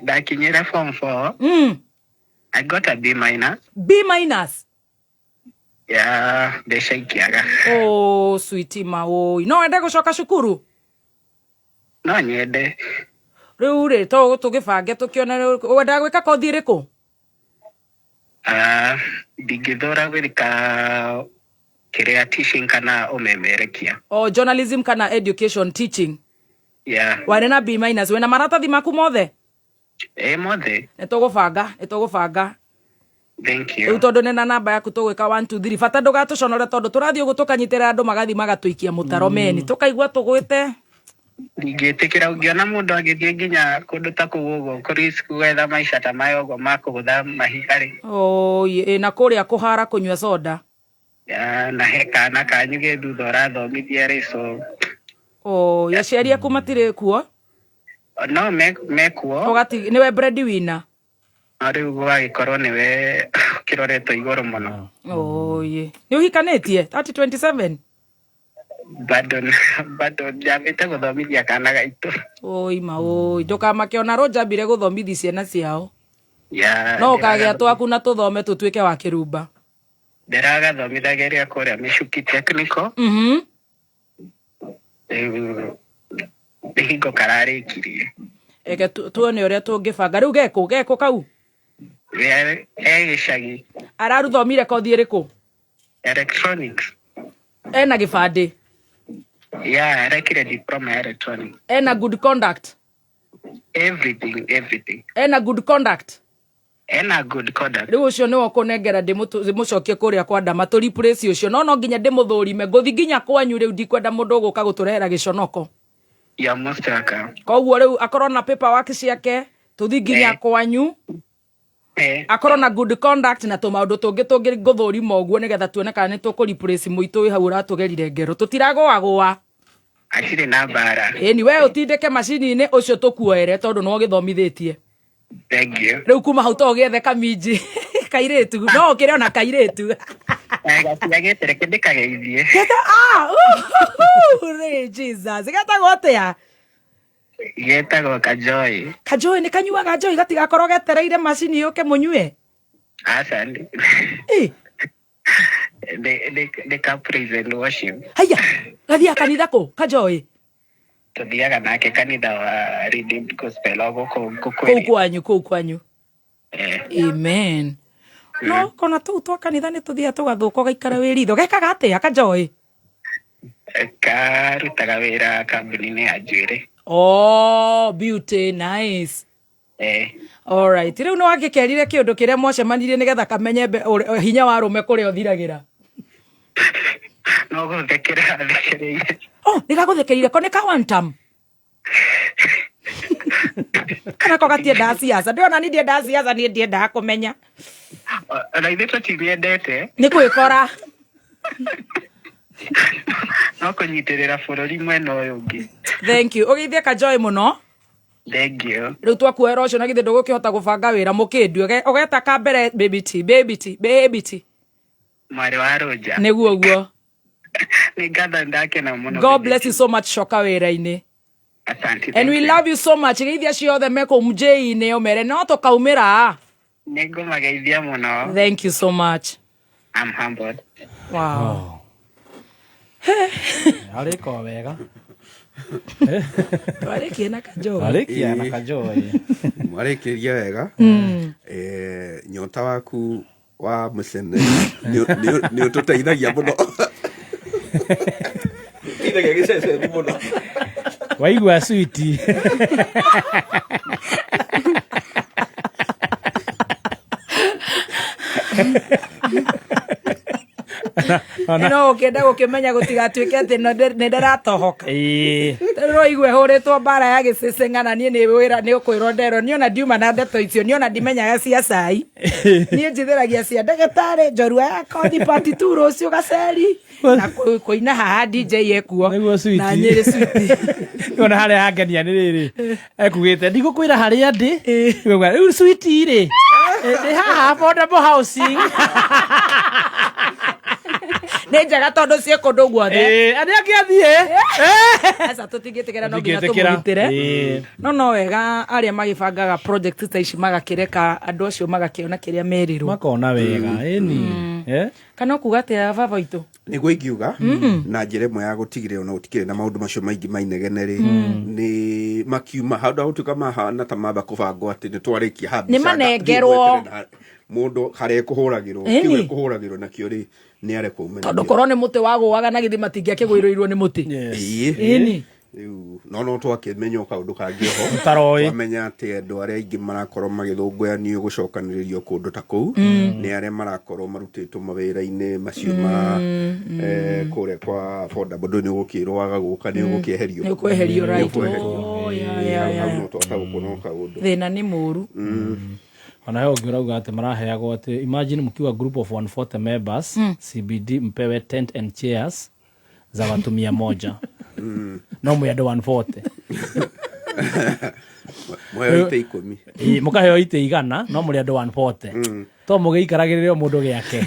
ndakinyire form 4. I got a B minus. B minus? Yeah, mbeca ikĩaga. Oh, sweetie maũi. No wende gũcoka cukuru? No nyende. Rĩu rĩ, to tũgĩbange tũkĩone rĩu, wendaga gwĩka kothi ĩrĩkũ? Ah, ndingĩthũra gwĩka kĩrĩa teaching kana ũmemerekia. O journalism kana education teaching? Yeah. Warĩ na B minus, wĩna maratathi maku mothe? Ĩ mothe. Nĩ tũgũbanga, nĩ tũgũbanga. Thank Rĩu you. tondũ nĩ na namba yaku tũgwĩka 1 2 3 bata ndũgatũconore tondũ tũrathiĩ ũguo tũkanyitĩrĩra andũ magathiĩ magatũikia mũtaro meni tũkaigua tũgwĩte. Ndingĩtĩkĩra ũngĩona mũndũ agĩthiĩ nginya kũndũ ta kũu ũguo kũrisk gwetha maica ta maya ũguo ma kũgũtha mahiga rĩ. Oi, ĩ, na kũrĩa kũhara kũnyua soda. Ya, na he kana kanyu ge thutha ũrathomithia rĩ so Oi, aciari aku matirĩ kuo? No mekuo. Ũgati nĩwe breadwinner? No rĩu gũgagĩkorwo nĩwe ũkĩroretwo igũrũ mũno. Oi, nĩ ũhikanĩtie 3027? Bado bado njambĩte gũthomithia kana gaitũ. Oi ma oi, ndũkamake ona rũnjambire gũthomithia ciana ciao. Ya, No ũkagĩa twaku na tũthome tũtuĩke wa kĩrumba. Ndĩragathomithagĩria kũrĩa Mĩcuki Technical. Rĩu nĩ hingo kararĩkirie. Eke tuone ũrĩa tũngĩbanga. Rĩu gekũ gekũ kau? E gĩcagi. Araruthomire kothi ĩrĩkũ? Electronics. Ena gĩbandĩ? Yeah, arekire diploma ya electronics. Ena good conduct? Everything, everything. Ena good conduct? Ena good conduct. Rĩu ũcio nĩwe ũkũnengera ndĩmũcokie kũrĩa kwa ndama tũ replace ũcio no no nginya ndĩmũthũrime ngũthi nginya kwanyu rĩu ndikwenda mũndũ ũgũka gũtũrehera gĩconoko. You are most welcome. Koguo rĩu akorwo na paperwork ciake tũthi nginya kwanyu akorwo na good conduct na tũmaũndũ tũngĩ tũngĩ ngũthũrima ũguo nĩgetha tuone kana nĩ tũkũ replace mũitũ wĩ hau ũratũgerire ngero tũtiragũagũa. Hatirĩ na mbara. Ĩni we ũtindĩke macini-inĩ ũcio tũkuoere tondũ nĩwe ũgĩthomithĩtie. Thank you. Rĩu kuma hau to ũgĩethe kaminji kairĩtu no ũkĩre ona kairĩtu. Gatiagĩte reke ndĩkageithie. Geta ah uhuhu, rĩ Jesus getagwo atĩa? Getagwo Kajoy. Kajoy nĩ kanyuaga njohi gatigakorwo getereire macini yũke mũnyue. Aca nĩ nĩ ka praise and worship. Haiya gathiaga kanitha kũ Kajoy? Tũthiaga nake kanitha wa Redeemed Gospel o gũkũ Kũu Ngũkwĩrĩ. kwanyu kũu kwanyu. Amen. No kona tũu twa kanitha nĩ tũthiaga tũgathũka ũgaikara wĩ ritho. Gekaga atĩa Kajoy? Karutaga wĩra kambuni-inĩ ya njuĩrĩ. Oh, beauty, nice. Alright. Rĩu nĩ wagĩkerire kĩũndũ kĩrĩa mwacemanirie nĩgetha kamenye hinya wa arũme kũrĩa ũthiragĩra. No gũthekera thekereire. Oh, nĩ gagũthekereire ko nĩ ka one term. Kana ko gatiendaga siasa. Ndĩrona niĩ ndiendaga siasa, niĩ ndiendaga kũmenya. Ona ithuĩ tũtimĩendete. Nĩ kwĩkora. No kũnyitĩrĩra bũrũri mwena ũyũ ũngĩ. Thank you. Ũgeithie Kajoy mũno. Thank you. Rĩu twakuoera ũcio na githĩ ndũgũkĩhota gũbanga wĩra mũkĩndue. Ũgeta ka mbere baby T, baby T, baby T. Mwarĩ wa Rũnja. Nĩguo guo. Nĩ ngatho ndakena mũno. God bless you so much coka wĩra-inĩ. Asante. And we love you so much. Geithia acio othe me kũu mjĩ-inĩ ũmere no tũkaumĩra. Nĩ ngũmageithia mũno. Thank you so much. I'm humbled. Wow. Arĩka o wega. Twarĩkia na Kajoy. Arĩkia na Kajoy. Mwarĩkĩria wega. Nyota waku wa mũcene nĩ ũtũteithagia mũno. Teithagia gĩceceni mũno. Waigua switi. No ũkĩenda gũkĩmenya gũtigatuĩke atĩ nĩ ndĩratohoka. Rĩu hũrĩtwo mbara ya gĩcĩcĩ ng'ana niĩ nĩ wĩra nĩ ũkwĩrwo nderwo niĩ ona ndiuma na ndeto icio niĩ ona ndimenyaga cia cai. Niĩ njithĩragia cia ndagĩtarĩ njorua ya kothi part 2 rũciũ gaceri na kũina haha DJ ekuo na Nyĩrĩ switi. Ona harĩa hangenia nĩ rĩrĩ ekugĩte ndigũkwĩra harĩa ndĩ rĩu switi rĩ ndĩ haha affordable housing. Nĩ njega tondũ ciĩ kũndũ guothe. Arĩa angĩ athiĩ. Aca tũtingĩtĩkĩra no nginya Tũtingĩtĩkĩra. tũmũgitĩre. No no wega arĩa magĩbangaga project ta ici magakĩreka andũ acio magakĩona kĩrĩa merirwo. Makona wega ĩni. Kana ũkuga atĩa baba witũ? Nĩguo ingiuga na njĩra ĩmwe ya gũtigĩrĩra ona gũtikĩrĩ na maũndũ macio maingĩ ma inegene rĩ nĩ makiuma handũ ha gũtuĩka mahana ta mamba kũbangwo atĩ nĩ twarĩkia ha Nĩ mbica, manengerwo. thiĩ mweterere na mũndũ harĩa ekũhũragĩrwo Ĩni. kĩu ekũhũragĩrwo nakĩo rĩ nĩ arekwo ume Tondũ korwo nĩ mũtĩ wagũaga na githĩ matingĩakĩgũirĩirwo nĩ mũtĩ. Ĩni. Rĩu No twakĩmenya o kaũndũ kangĩ oho. Ũtaroĩ. Twamenya atĩ andũ arĩa aingĩ marakorwo magĩthũngũyanio gũcokanĩrĩrio kũndũ ta kũu nĩ arĩa marakorwo marutĩtwo mawĩra-inĩ macio ma kũrĩa kwa affordable. Ndũĩ nĩ ũgũkĩrwo waga gũka nĩ ũgũkĩeherio. Nĩ ũkweherio, Nĩ right. ũkweherio. Oh, yeah, yeah, Hau yeah. no twataũkwo no kaũndũ. Thĩna nĩ mũru. Ona he ũngĩ ũrauga atĩ maraheagwo atĩ imagine mkiwa group of 140 members, CBD mpewe tent and chairs za watu 100, no mwĩ andũ 140. Mũheo itĩ 10. Ĩ, mũkaheo itĩ 100 no mũrĩ andũ 140 to mũgĩikaragĩrĩre o mũndũ gĩake.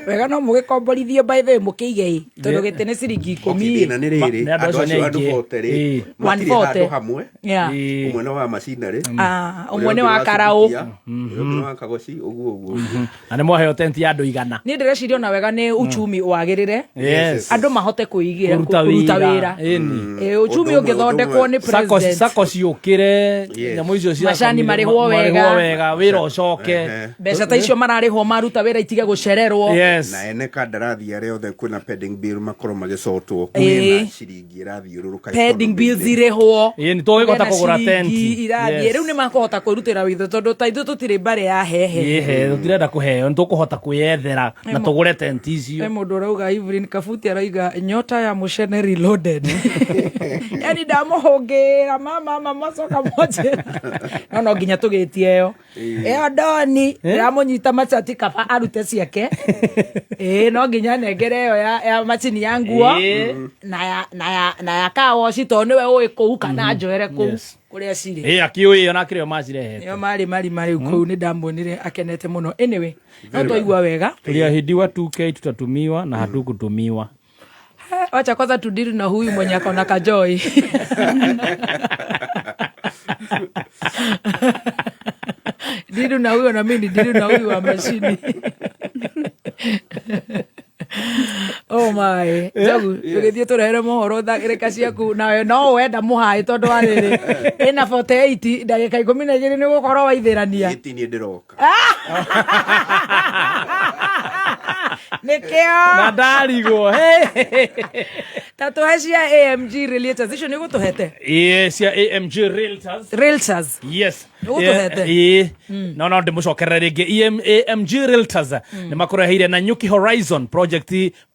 Wega no mũgĩkomborithio by the way mũkĩige ĩ tondũ gĩtĩ nĩ ciringi 10 Okay, thĩna nĩ rĩrĩ, Nĩ andũ andũ acio nĩ acio andũ aingĩ. 40 rĩ, Ĩ. matirĩ 140. handũ hamwe. Yeah. Ũmwe nĩ wa macinarĩ, Ah, ũrĩa ũmwe nĩ ũngĩ wa karaũ. Subukia, ũrĩa ũngĩ nĩ wa kagoci, ũguo ũguo ũguo. Na nĩ mwaheo tent ya andũ 100. Niĩ ndĩreciria ona wega nĩ uchumi wagĩrĩre, Yes. andũ mahote kwĩigĩra Kũruta kũruta wĩra. wĩra. Ĩni. Ĩ, uchumi Ũndũ ũmwe- ũngĩthondekwo nĩ president. Sako ciũkĩre, Yes. nyamũ icio cia Macani marĩhwo wega. marĩhwo wega, wĩra ũcoke. Ehe. Mbeca ta icio mararĩhwo maruta wĩra itige gũcererwo. Yes. Na ene kandarathi arĩa othe kwĩna pending bill makorwo magĩcotwo, Ĩĩ. kwĩna ciringi ĩrathiũrũrũka Pending bills economy-inĩ. irĩhwo. Ĩĩ, nĩ tũgũkĩhota Kwĩna kũgũra ciringi tenti. irathiĩ. Yes. Rĩu nĩ makũhota kwĩrutĩra witũ tondũ ta ithuĩ tũtirĩ mbarĩ ya hehe. Ĩhe, tũtirenda kũheo, nĩ tũkũhota kwĩyethera na tũgũre tenti He icio. mũndũ ũrauga Evelyn Kabuti arauga nyota ya mũcene reloaded, yani ndamũhũngĩra mama mama coka monjĩra no nginya tũgĩtie ĩyo ĩyo ndoni ndĩramũnyita machati kaba arute ciake. Ĩĩ, no nginya nengere ĩyo ya macini ya nguo Ĩĩ. na ya kawoci tondũ nĩwe ũĩ kũu kana njoere kũu Yes. kũrĩa cirĩ. Ĩ, akĩũĩ ona akĩrĩ o macirehete. Nĩo marĩ marima rĩu kũu nĩ ndamuonire akenete mũno. Anyway, no twaigua wega. Tuliahidiwa 2K tutatumiwa na hatukutumiwa. Wacha kwanza tudiri na huyu mwenye akona kajoi. Diru na huyo na mimi diru na huyu wa mashini. Oh my. Njogu, tũgĩthiĩ tũrehere mohoro thagĩrĩka ciaku nawe no wenda mũhaĩ tondũ wa rĩrĩ ĩna 48 ndagĩka 12 nĩ gũkorwo waithĩrania. Ĩti niĩ ndĩroka. Nĩkĩo na ndarigwo. Ta tũhe cia AMG Realtors icio nĩ gũtũhete. Ĩĩ, cia AMG Realtors. Realtors. Yes. Nĩgũtũhete? Ĩĩ, no ndĩmũcokerere rĩngĩ. AMG Realtors nĩ makũreheire na Nyuki Horizon project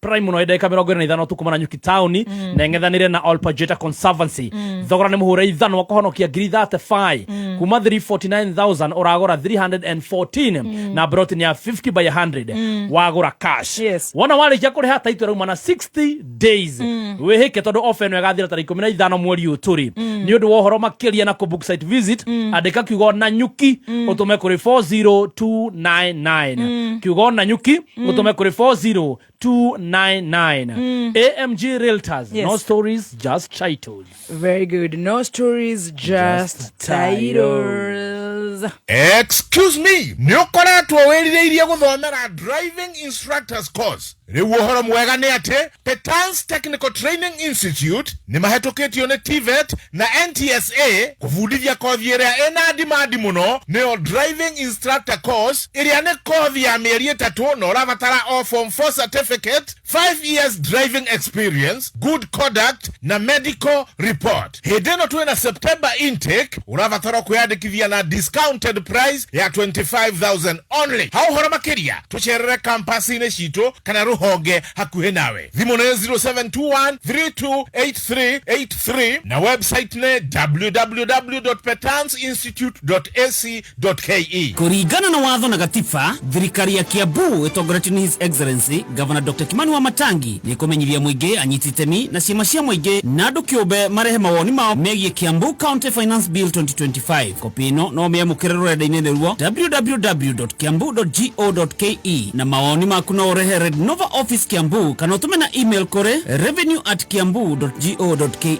prime mũno, ndagĩka 45 tu kuma na Nyuki town, na ĩng'ethanĩre na Olpajeta Conservancy. Thogora nĩ mũhũre ithanwa kũhonokia ngiri 35, kuma 349,000 ũragũra 314, na broti nĩ ya 50 by 100 wagũra cash. Yes. Wona warĩkia kũrĩha taitũ ĩrauma na 60 days. Wĩhĩke tondũ ofa ĩno ĩgathira tarĩki 15 mweri ũyũ tũrĩ. Nĩ ũndũ wa ũhoro makĩria na kũbook site visit, andĩka kiugo na nyuki ũtũme kũrĩ 40299, kiugo na nyuki ũtũme kũrĩ 40299. AMG Realtors. Yes. No stories, just titles. Very good. No stories, just titles. Excuse me, nä å koretwo wä rirä irie gå thomera driving instructors course. Rä u å horo mwega nä atä Petans Technical Training Institute nä mahetå kä tio nä TVET na NTSA kå bundithia kothi ä rä a ä na dimandi må no, nä driving instructor course, ä rä a nä kothi ya mĩeri 3 na ũrabatara o form 4 certificate, 5 years driving experience, good conduct na medical report. Hĩndĩ ĩno twĩna September intake, ũrabatara kwĩyandĩkithia na discounted price ya 25,000 only. Ha ũhoro makĩria tũcerere kampasi-inĩ citũ kana rũhonge hakuhĩ nawe. Thimũ nĩ 0721 328383 na website nĩ www.petansinstitute.ac.ke. Kũringana na watho na gatiba, thirikari ya Kiambu ĩtongoretio nĩ His Excellency Governor Dr. Kimani wa Matangi nĩ ĩkũmenyithia mũingĩ, anyiti itemi na ciama cia mũingĩ na andũ kĩũmbe marehe mawoni mao megiĩ Kiambu County Finance Bill 2025. Kopi ĩno no mĩamũkĩre rũrenda-inĩ nĩruo www.kiambu.go.ke, na mawoni maku no ũrehe Red Nova Office Kiambu kana ũtũme na email kũrĩ revenue@kiambu.go.ke.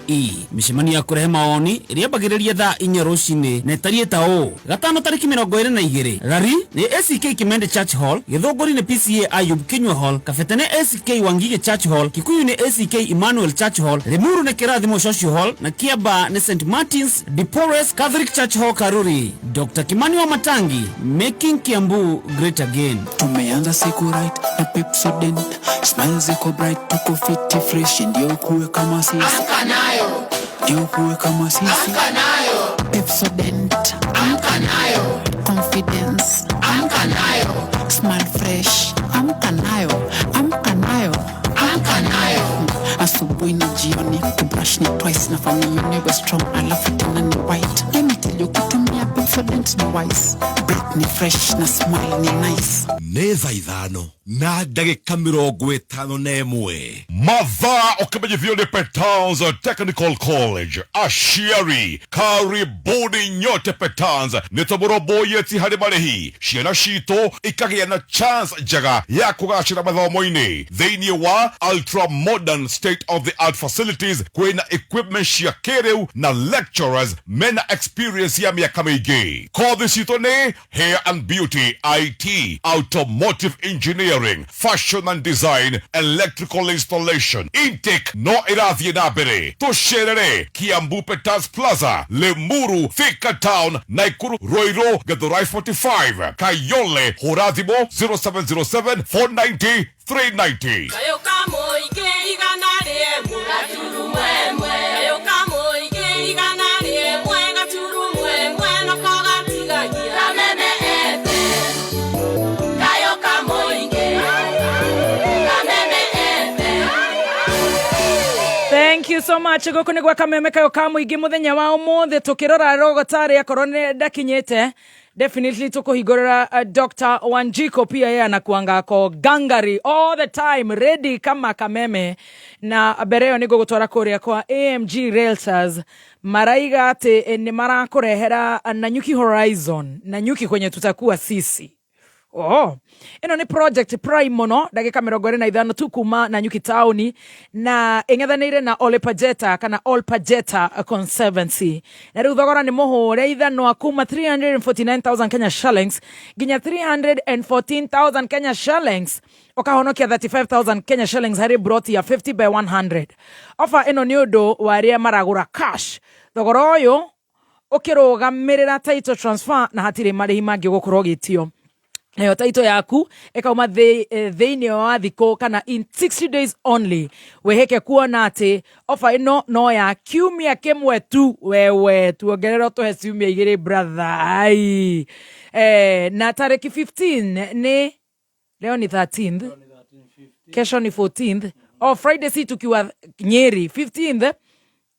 Mĩcemanio ya kũrehe mawoni ĩrĩambagĩrĩria thaa 4 rũcinĩ na ĩtariĩ ta ũũ: gatano tarĩki 22, Rari nĩ ACK Kimende Church Hall, Gĩthũngũri nĩ PCA Ayub Kinyua Hall, Kabete nĩ ACK Wangige Church Hall, Kikuyu nĩ ACK Emmanuel Church Hall, Limuru nĩ Kĩrathimo Social Hall na Kiamba nĩ St Martins de Porres Catholic Church Hall, Karuri. Dr. Kimani wa Matangi, making Kiambu great again. Tumeanza siku right na Pepsodent, smile ziko bright, tuko fiti fresh, ndio kuwe kama sisi. Amka nayo. Ndio kuwe kama sisi. Amka nayo. Pepsodent. Amka nayo. Confidence. Amka nayo. Smile fresh. Amka nayo. Amka nayo. Amka nayo. Asubuhi na jioni kubrush ni twice, nafanya mwenyewe strong alafu tena ni white. Let me tell you, kutumia Pepsodent ni wise. Breath ni fresh na smile ni nice. Nĩ thaa 5 na ndagĩka 51. Mathaa ũkĩmenyithio nĩ Petans Technical College. Aciari, karibuni nyote Petans, nĩ tũmũrũmbũyĩti harĩ marĩhi. Ciana citũ ikagĩa na chance njega ya kũgacĩra mathomo-inĩ thĩinĩ wa ultra modern state of the art facilities. Kwĩna equipment cia kĩrĩu na lecturers mena experience ya mĩaka mĩingĩ. Kothi citũ nĩ hair and beauty, IT, automotive engineering, fashion and design, electrical installation. Intake no ĩrathiĩ na mbere. Tũcerere Kiambu Peters Plaza, Limuru, Thika Town, Naikuru, Ruiru, Githurai 45, Kayole. Hũra thimũ 0707 490 390. Kayo kamũingĩ igana rĩmwe gaturumo ĩmwe. Kayo kamũingĩ igana rĩmwe gaturumo ĩmwe nako gatigagia. Kameme FM. Kayo kamũingĩ. Kameme FM. Thank you so much. Gũkũ nĩ gwa Kameme Kayo ka Mũingĩ mũthenya wa ũmũthĩ, tũkĩrora rogotarĩ akorwo nĩ ndakinyĩte, definitely tukuhingũrĩra. Dr. Wanjiko pia yeye anakuanga ako gangari all the time, ready kama kameme. Na mbere ĩyo nĩ ngũgũtwara kũrĩa kwa AMG Realtors. Maraiga atĩ nĩ marakũrehera Nanyuki Horizon, Nanyuki kwenye tutakuwa sisi. Oh. Ĩno nĩ project prime mũno, ndagĩka 25 tu kuma Nanyuki taũni, na ĩng'ethanĩire na Ole Pajeta kana All Pajeta Conservancy. Na rĩu thogora nĩ mũhũre ithanwa kuma 349,000 Kenya shillings nginya 314,000 Kenya shillings, ũkahonokia 35,000 Kenya shillings harĩ broti ya 50 by 100. Ofa ĩno nĩ ũndũ wa arĩa maragũra cash. Thogora ũyũ ũkĩrũgamĩrĩra title transfer na hatirĩ marĩhi mangĩ ũgũkorwo ũgĩtio, nayo taito yaku ĩkauma thĩinĩ wa thikũ kana in 60 days only. Wĩhĩke kuona atĩ ofa ĩno no ya kiumia kĩmwe tu. Wewe tuongerera ũtũhe ciumia 2, brother. Ai. Na tarĩki 15, nĩ leo ni 13th, kesho ni 14th, o Friday si tukiwa Nyeri 15th.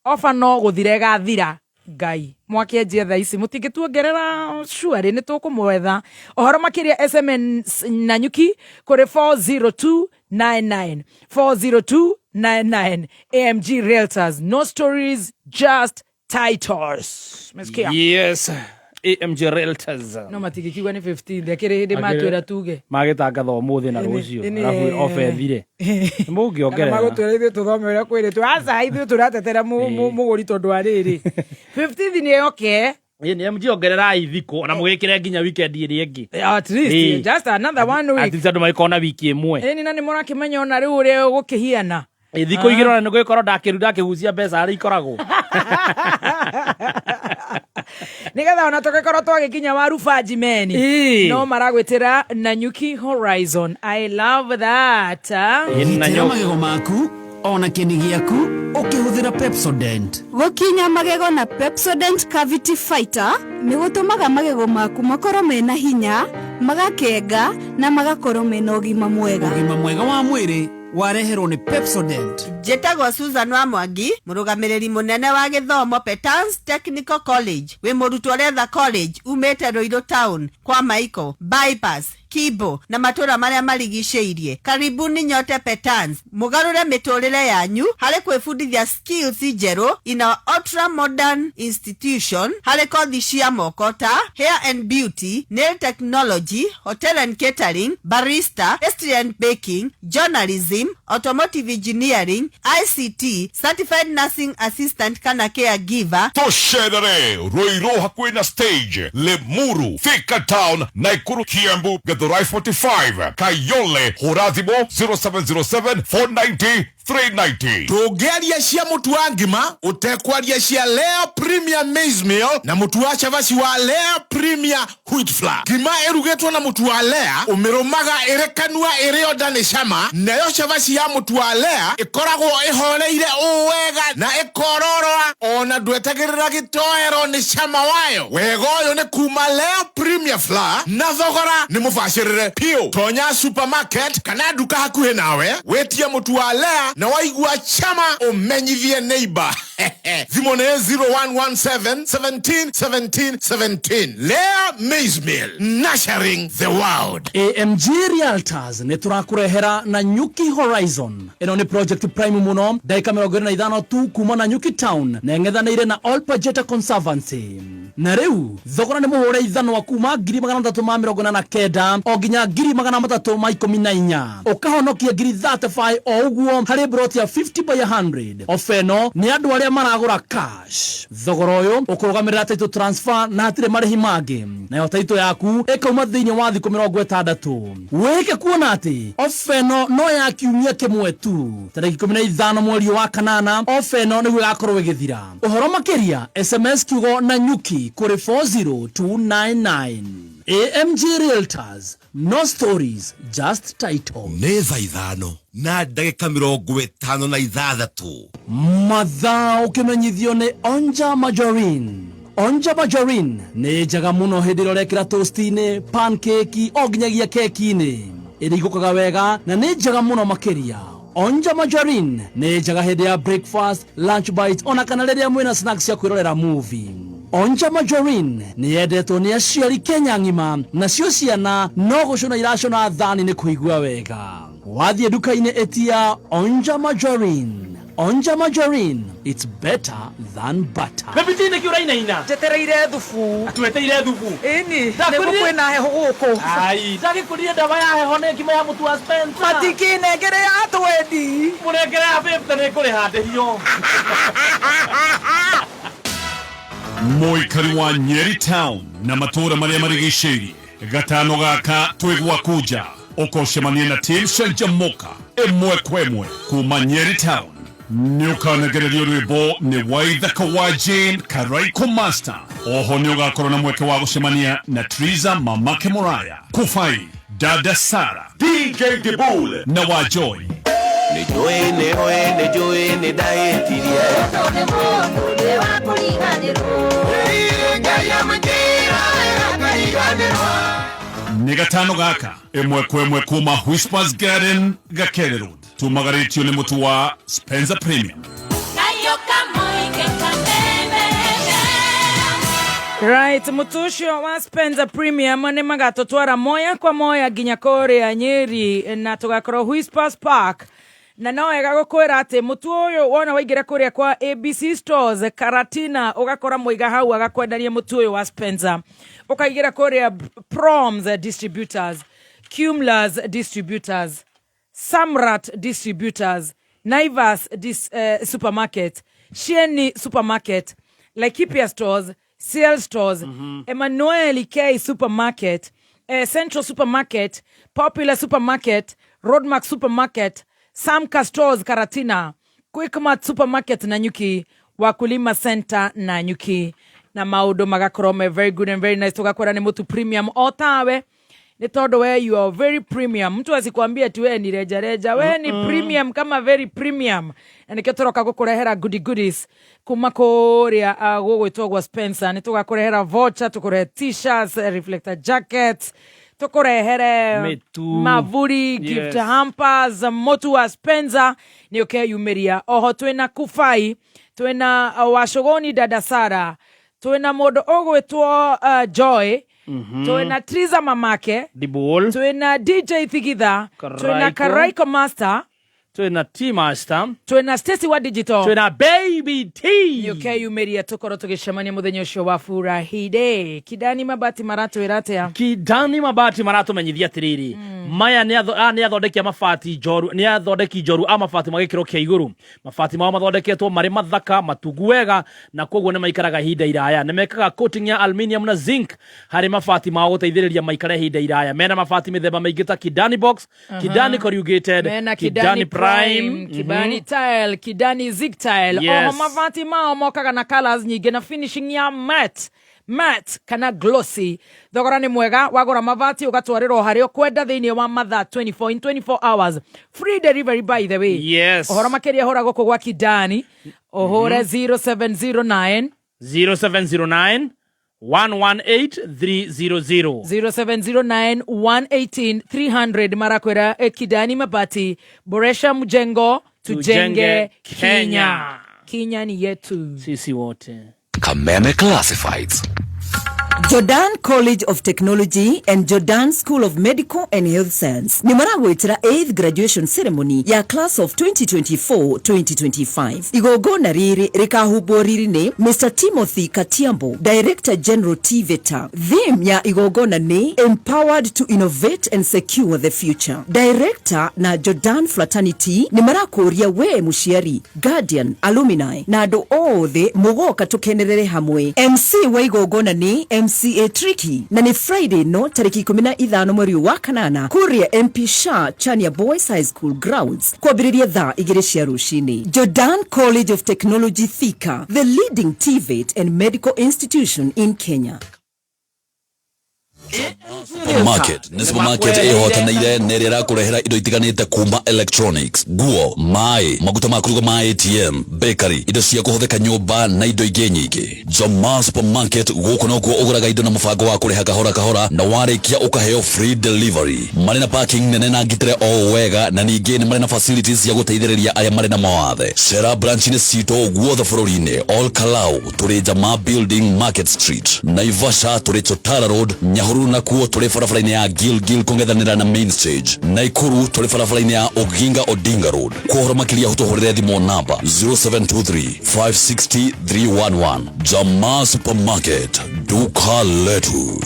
Ofa no gũthira ĩgathira. Ngai mwakĩanjia thaa ici, mũtingĩtuongerera cuarĩ nĩ tũkũmwetha. Ũhoro makĩria, SMS Nanyuki kũrĩ 40299, 40299. AMG Realtors, no stories, just titles. Mesikia? Yes, AMG Realtors. No matingĩkiuga nĩ 15 akĩrĩ hĩndĩ matwĩra tuge. Magĩtangatha ũmũthĩ na rũciũ, arabu ofa ĩthire. Mũngĩongerera. Magũtwĩra ithuĩ tũthome ũrĩa kwĩrĩtwo. Aca, ithuĩ tũratetera mũgũri tondũ wa rĩrĩ 15th nĩ yoke. Ĩ, nĩ MG, ongererai thikũ na mũgĩkĩre nginya weekend ĩrĩa ĩngĩ. At least just another one week. At least andũ magĩkorwo na wiki ĩmwe. Ĩni, na nĩ mũrakĩmenya ona rĩu ũrĩa gũkĩhiana. Ĩ, thikũ 2 ona nĩ gũgĩkorwo ndakĩru ndakĩgucia mbeca harĩa ikoragwo. Nigetha ona tũgĩkorwo twagĩkinya wa rubanji meni. No maragwĩtĩra Nanyuki Horizon. I love that, ah. Gitĩra magego maku ona kĩni gĩaku ũkĩhũthĩra Pepsodent. Gũkinya magego na Pepsodent Cavity Fighter nĩ gũtũmaga magego maku makorwo mena hinya, magakenga na magakorwo mena ũgima mwega. Ũgima mwega wa mwĩrĩ wareherwo nĩ Pepsodent. Njĩtagwo Susan wa Mwangi, mũrũgamĩrĩri mũnene wa gĩthomo Petans Technical College. Wĩ mũrutwo ũretha college umĩte Ruiru Town, kwa Maiko, Bypass, Kibo na matũra marĩa marigicĩirie, karibuni nyote Petans, mũgarũre mĩtũrĩre yanyu harĩ kwĩbundithia skills njerũ in our ultra modern institution harĩ kothi cia moko ta hair and beauty, nail technology, hotel and catering, barista, pastry and baking, journalism, automotive engineering, ICT, certified nursing assistant kana caregiver. Tũcerere Ruiru hakuhĩ na stage, Limuru, Thika Town, Naikuru, Kiambu, Githurai 45, Kayole. Hũra thimũ 0707 490. 390. Tũngĩaria cia mũtu wa ngima ũtekwaria cia Lea Premier Maize Meal na mũtu wa cabaci wa Lea Premier Wheat Flour. Ngima ĩrugĩtwo na mũtu wa Lea ũmĩrũmaga ĩrĩ kanua ĩrĩ o nda nĩ cama, nayo cabaci ya mũtu wa Lea ĩkoragwo ĩhoreire ũũ wega na ĩkororoa ona ndwetagĩrĩra gĩtoero nĩ cama wayo. Wega ũyũ nĩ kuma Lea Premier Flour na thogora nĩ mũbacĩrĩre piũ. Tonya supermarket kana nduka hakuhĩ nawe wĩtie mũtu wa Lea na waigua chama ũmenyithie neighbor. Thimũ nĩ 0117 17 17 17. Lea Maize Meal, nurturing the world. AMG Realtors nĩ tũrakũrehera na Nyuki Horizon. Ĩno nĩ project prime mũno, ndagĩka 25 tu kuma na Nyuki Town na ĩng'ethanĩire na All Pajeta Conservancy. Na rĩu thogora nĩ mũhũre ithanwa kuma 389,000 o nginya 314,000, ũkahonokia 35,000 o ũguo harĩ broti ya 50 by 100. Ofa ĩno nĩ andũ arĩa maragũra cash. Thogora ũyũ ũkũrũgamĩrĩra title transfer na hatirĩ marĩhi mangĩ, nayo title yaku ĩkauma thĩinĩ wa thikũ 60. Wĩke kuona atĩ ofa ĩno no ya kiumia kĩmwe tu, tarĩki 15 mweri wa kanana ofa ĩno nĩguo ĩgakorwo ĩgĩthira. Ũhoro makĩria SMS kiugo na Nyuki kũrĩ 40299. AMG Realtors, no stories, just title. Nĩ thaa 5 na ndagĩka 56. Mathaa ũkĩmenyithio nĩ Onja Margarine. Onja Margarine nĩ njega mũno hĩndĩ ĩrĩa ũrekĩra toast-inĩ, pancake o nginyagia keki-inĩ. Ĩringũkaga wega na nĩ njega mũno makĩria. Onja Margarine nĩ njega hĩndĩ ya breakfast, lunch bite ona kana rĩrĩa mwĩna snacks cia kwĩrorera movie. Onja Margarine nĩ yendetwo nĩ aciari Kenya ng'ima, nacio ciana no gũcũna iracũna thani nĩ kũigua wega. Wathiĩ nduka-inĩ ĩtia Onja Margarine. Onja Margarine, it's better than butter. Baby T, nĩkĩ ũrainaina? Njetereire thubu. Tweteire thubu. Ĩni, nĩguo kwĩna heho gũkũ. Ai, ndagĩkũrire ndawa ya heho nĩ ngima ya mũtu wa Spencer. Matikĩnengere ya twendi. Mũnengere ya 50 nĩ kũrĩha ndĩhio. Mũikari wa Nyeri Town na matũũra marĩa marigicĩirie, gatano gaka twĩ gwaku nja, ũkocemania na team Canjamuka ĩmwe kwa ĩmwe kuma Nyeri Town. Nĩ ũkanegererio rwĩmbo nĩ Waithaka wa Jane Karaiko Master. Oho nĩ ũgakorwo na mweke wa gũcemania na Triza Mamake Muraya, Kufai, Dada Sara, DJ Dibul na wa Joy. Nĩ njũĩ nĩ ũĩ nĩ njũĩ nĩ ndahĩtirie. Nĩ gatano gaka ĩmwe kwa ĩmwe kuma Whispers Garden, Gakere Road. Tumagarĩtio nĩ mũtu wa Spencer Premium. Right, mutu ũcio wa Spencer Premium nĩ magatũtwara moya kwa moya nginya kũrĩa Nyeri na tũgakorwo Whispers Park. Na no wega gũkwĩra atĩ mũtu ũyũ wona waingĩra kũrĩa kwa ABC Stores Karatina, ũgakora mũiga hau agakwenderia mũtu ũyũ wa Spencer. Ũkaingĩra kũrĩa Proms Distributors, Cumulus Distributors, Samrat Distributors, Naivas Supermarket, Shieni Supermarket, Laikipia Stores, CL Stores, Emmanuel K Supermarket, Central Supermarket, Popular Supermarket, Roadmark Supermarket, Samka Stores Karatina, Quickmart Supermarket Nanyuki, Wakulima Center Nanyuki. Na maũndũ magakorwo me very good and very nice. Tũgakora nĩ mũtu premium o tawe nĩ tondũ we you are very premium. Mtu asikwambie ati we ni reja reja, we ni premium kama very premium, na nikĩo tũroka gũkũrehera goodie goodies kuma kũrĩa gũgwĩtwo gwa Spencer. Nĩ tũgakũrehera voucher, tũkũrehe T-shirts, reflector jackets, tũkũrehere Mĩtu. mavuri, gift hampers. Mũtu wa Spencer nĩ ũkeyumĩria. Oho twĩna Kufai, twĩna Wacũgũni, Dada Sara, twĩna mũndũ ũgwĩtwo Joy, twĩna Triza Mamake Dibul. twĩna DJ Thigitha, twĩna Karaiko. Karaiko Master, Twĩna T Master, twĩna Stacy wa Digital, twĩna Baby T. Nĩũkeyumĩria tũkorwo tũgĩcemania mũthenya ũcio wa Furahi Day. Kidani Mabati maratwĩra atĩa? Kidani Mabati maratũmenyithia atĩrĩrĩ, maya nĩ athondeki a mabati njoru, nĩ athondeki njoru a mabati ma gĩkĩro kĩa igũrũ. Mabati mao mathondeketwo marĩ mathaka matungu wega, na koguo nĩ maikaraga ihinda iraya. Nĩ mekaga coating ya aluminium na zinc harĩ mabati mao gũteithĩrĩria maikare ihinda iraya. Mena mabati mĩthemba mĩingĩ ta Kidani box, Kidani corrugated, Mena Kidani Kidani prime. Prime, Kibani Tile, Kidani Zig Tile. Yes. Oho mabati mao mokaga na colors nyingĩ na finishing ya matte matte kana glossy. Thogora nĩ mwega, wagũra mabati ũgatwarĩrwo harĩa ũkwenda thĩinĩ wa mathaa 24 in 24 hours, free delivery by the way. Ũhoro makĩria hũra gũkũ gwa Kidani, ũhũre 0709 0709 118 300. 0709 118 300. Marakwĩra Kidani Mabati, boresha mjengo, tujenge Tujenge Kenya. Kenya. Kenya ni yetu sisi wote. Kameme Classifieds. Jordan College of Technology and Jordan School of Medical and Health Science nĩ maragwĩtĩra 8th graduation ceremony ya class of 2024-2025. Igongona rĩrĩ rĩkahumbwo riri nĩ Mr Timothy Katiambo, Director General TVETA. Theme ya igongona nĩ Empowered to Innovate and Secure the Future. Director na Jordan Fraternity nĩ marakũria we mũciari, guardian, alumni na andũ othe mũgoka tũkenerere hamwe. MC wa igongona nĩ MCA Tricky na nĩ Friday no tarĩki 15 mweri wa kanana kũrĩa MP Shah Chania Boys High School grounds kwambĩrĩria thaa 2 cia rũcinĩ. Jordan College of Technology Thika, the leading TVET and medical institution in Kenya. Market nĩ supermarket ĩhotanĩire na ĩrĩa ĩrakũrehera indo itiganĩte kuma electronics, nguo, maĩ, maguta ma kũruga ma ATM, bakery, indo cia kũhũthĩka nyũmba na indo ingĩ nyingĩ. Jamaa Supermarket gũkũ nokuo ũgũraga indo na mũbango wa kũrĩha kahora kahora na warĩkia ũkaheo free delivery. Marĩ na parking nene na ngitĩre o wega na ningĩ nĩ marĩ na facilities cia gũteithĩrĩria arĩa marĩ na mawathe. Cera branch-inĩ citũ guothe bũrũri-inĩ, Ol Kalou tũrĩ Jamaa Building, Market Street, Naivasha tũrĩ Chotara Road, Nyahururu nakuo tũrĩ barabara-inĩ ya Gilgil kũng'ethanĩra na Main Stage, Naikuru tũrĩ barabara-inĩ ya Oginga Odinga Road. Kwa ũhoro makĩria tũhũrĩre thimũ namba 0723 560 311. Jamaa Supermarket, duka letu.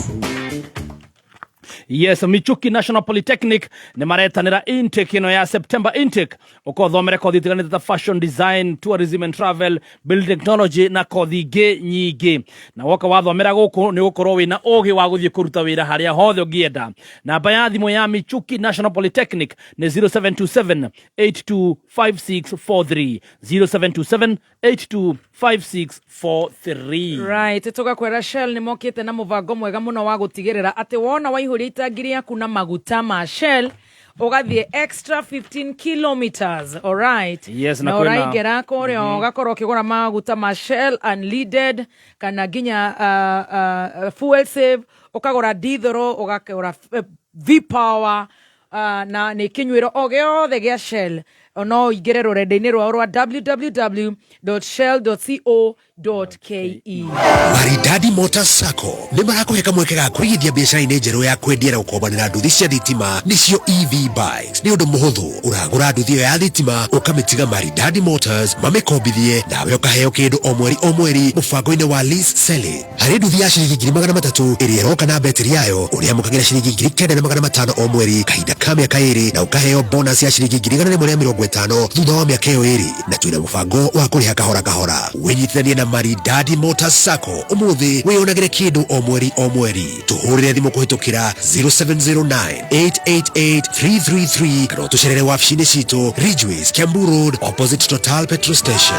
Yes, Michuki National Polytechnic nĩ maretanĩra intake ĩno ya September intake, ũkothomere kothi itiganĩte ta fashion design, tourism and travel, building technology na kothi ingĩ nyingĩ. Na woka wathomera gũkũ nĩ ũgũkorwo wĩna ũgĩ wa gũthiĩ kũruta wĩra harĩa hothe ũngĩenda. Namba ya thimũ ya Michuki National Polytechnic nĩ 0727 825643, 0727 825643. Right, tugakwĩra Shell nĩ mokĩte na mũbango mwega mũno wa gũtigĩrĩra atĩ wona waihũria itangi rĩaku na maguta ma Shell ũgathiĩ extra 15 kilometers, alright? Yes, na na kwĩna- ũraingĩra kũrĩa ũgakorwo ũkĩgũra maguta ma Shell unleaded kana nginya fuel save, ũkagũra diesel, ũgakĩgũra V-Power, na nĩ kĩnyuĩro o gĩothe gĩa Shell. No ũingĩre rũrenda-inĩ rwao rwa www.shell.co.ke. Maridadi Motors Sacco nĩ marakũhe kamweke ga kũigithia biacara-inĩ njerũ ya kwendia na gũkombanĩra nduthi cia thitima, nĩcio EV bikes. Nĩ ũndũ mũhũthũ, ũragũra nduthi ĩyo ya thitima ũkamĩtiga Maridadi Motors mamĩkombithie, nawe ũkaheo kĩndũ o mweri o mweri mũbango-inĩ wa lease selling. Harĩ nduthi ya ciringi 300,000 ĩrĩa ĩroka na betiri yayo, ũrĩamũkagĩra ciringi 9,500 o mweri kahinda ka mĩaka 2, na ũkaheo bonus ya ciringi 150,000 thutha wa mĩaka ĩyo 2. Na twĩna mũbango wa kũrĩha kahora kahora. Wĩnyitithanie na Maridadi Motors Sacco ũmũthĩ, wĩyonagĩre kĩndũ o mweri o mweri. Tũhũrĩre thimũ kũhĩtũkĩra 0709 888 333 kana ũtũcerere wabici-inĩ citũ Ridgeways, Kiambu Road, opposite Total petrol station.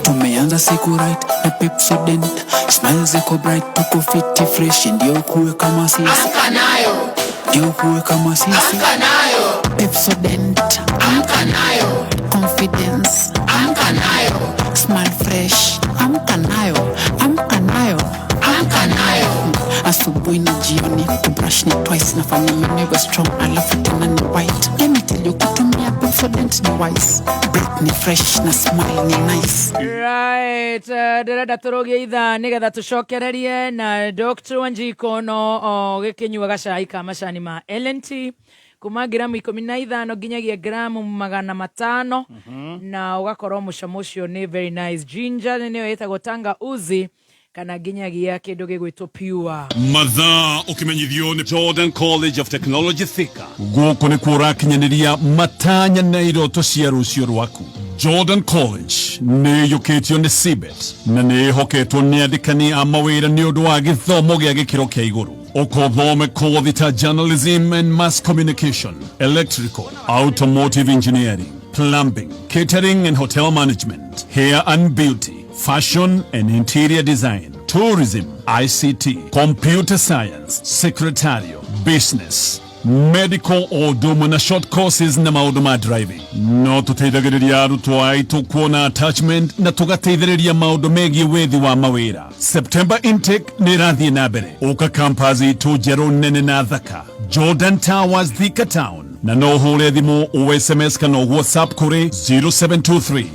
Tumeanza siku right na Pepsodent, smile ziko bright, tuko fiti fresh, ndio kuwe kama sisi. Amka nayo. Ndio kuwe kama sisi. Amka nayo. Pepsodent. Amka nayo. Confidence. Amka nayo. Smile fresh. Amka nayo. Amka nayo. Amka nayo. Asubuhi na jioni kubrush ni twice, nafanya meno iwe strong alafu tena ni white. Let me tell you, kutumia Pepsodent ni wise, breath ni fresh na smile ni nice. Right, ndĩrenda tũrũgie ithaa nĩgetha tũcokererie na Dr. Wanjiko no o gĩkĩnyua gacai ka macani ma LNT kuma ngiramu 15 nginyagia ngiramu 500, na ũgakorwo mũcamo ũcio nĩ very nice. Ginger nĩyo ĩtagwo tanga uzi kana nginyagia kĩndũ gĩgwĩtwo pure. Mathaa ũkĩmenyithio nĩ Jordan College of Technology Thika. Gũkũ nĩkuo ũrakinyanĩria matanya na iroto cia rũciũ rwaku. Jordan College nĩ ĩiyũkĩtio nĩ CBET na nĩ ĩhoketwo nĩ andĩkani a mawĩra nĩ ũndũ wa gĩthomo gĩa gĩkĩro kĩa igũrũ. Ũka ũthome kothi ta journalism and mass communication, electrical, automotive engineering, plumbing, catering and hotel management, hair and beauty, fashion and interior design, tourism, ICT, computer science, secretarial, business, medical o ũndũ na short courses na maũndũ ma driving. No tũteithagĩrĩria arutwo aitũ kuona attachment na tũgateithĩrĩria maũndũ megiĩ wethi wa mawĩra. September intake nĩ ĩrathiĩ na mbere. Ũka campus itũ njerũ nene na thaka, Jordan Towers, Thika Town, na no ũhũre thimũ o SMS kana WhatsApp kũrĩ 0723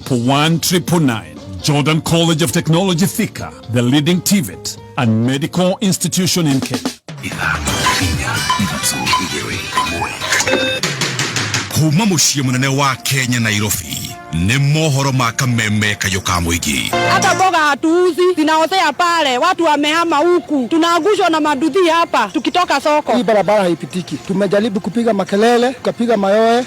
111 999. Jordan College of Technology Thika, the leading TVET and medical institution in Kenya. 5, 4, 3, 2, 1. Kuma mũciĩ mũnene wa Kenya, Nairobi, nĩ mohoro ma Kameme kayũ ka mũingĩ. Hata mboga hatuuzi, zinaozea pale, watu wamehama huku, tunaangushwa na manduthi hapa tukitoka soko. Hii barabara haipitiki. Tumejaribu kupiga makelele, tukapiga mayowe.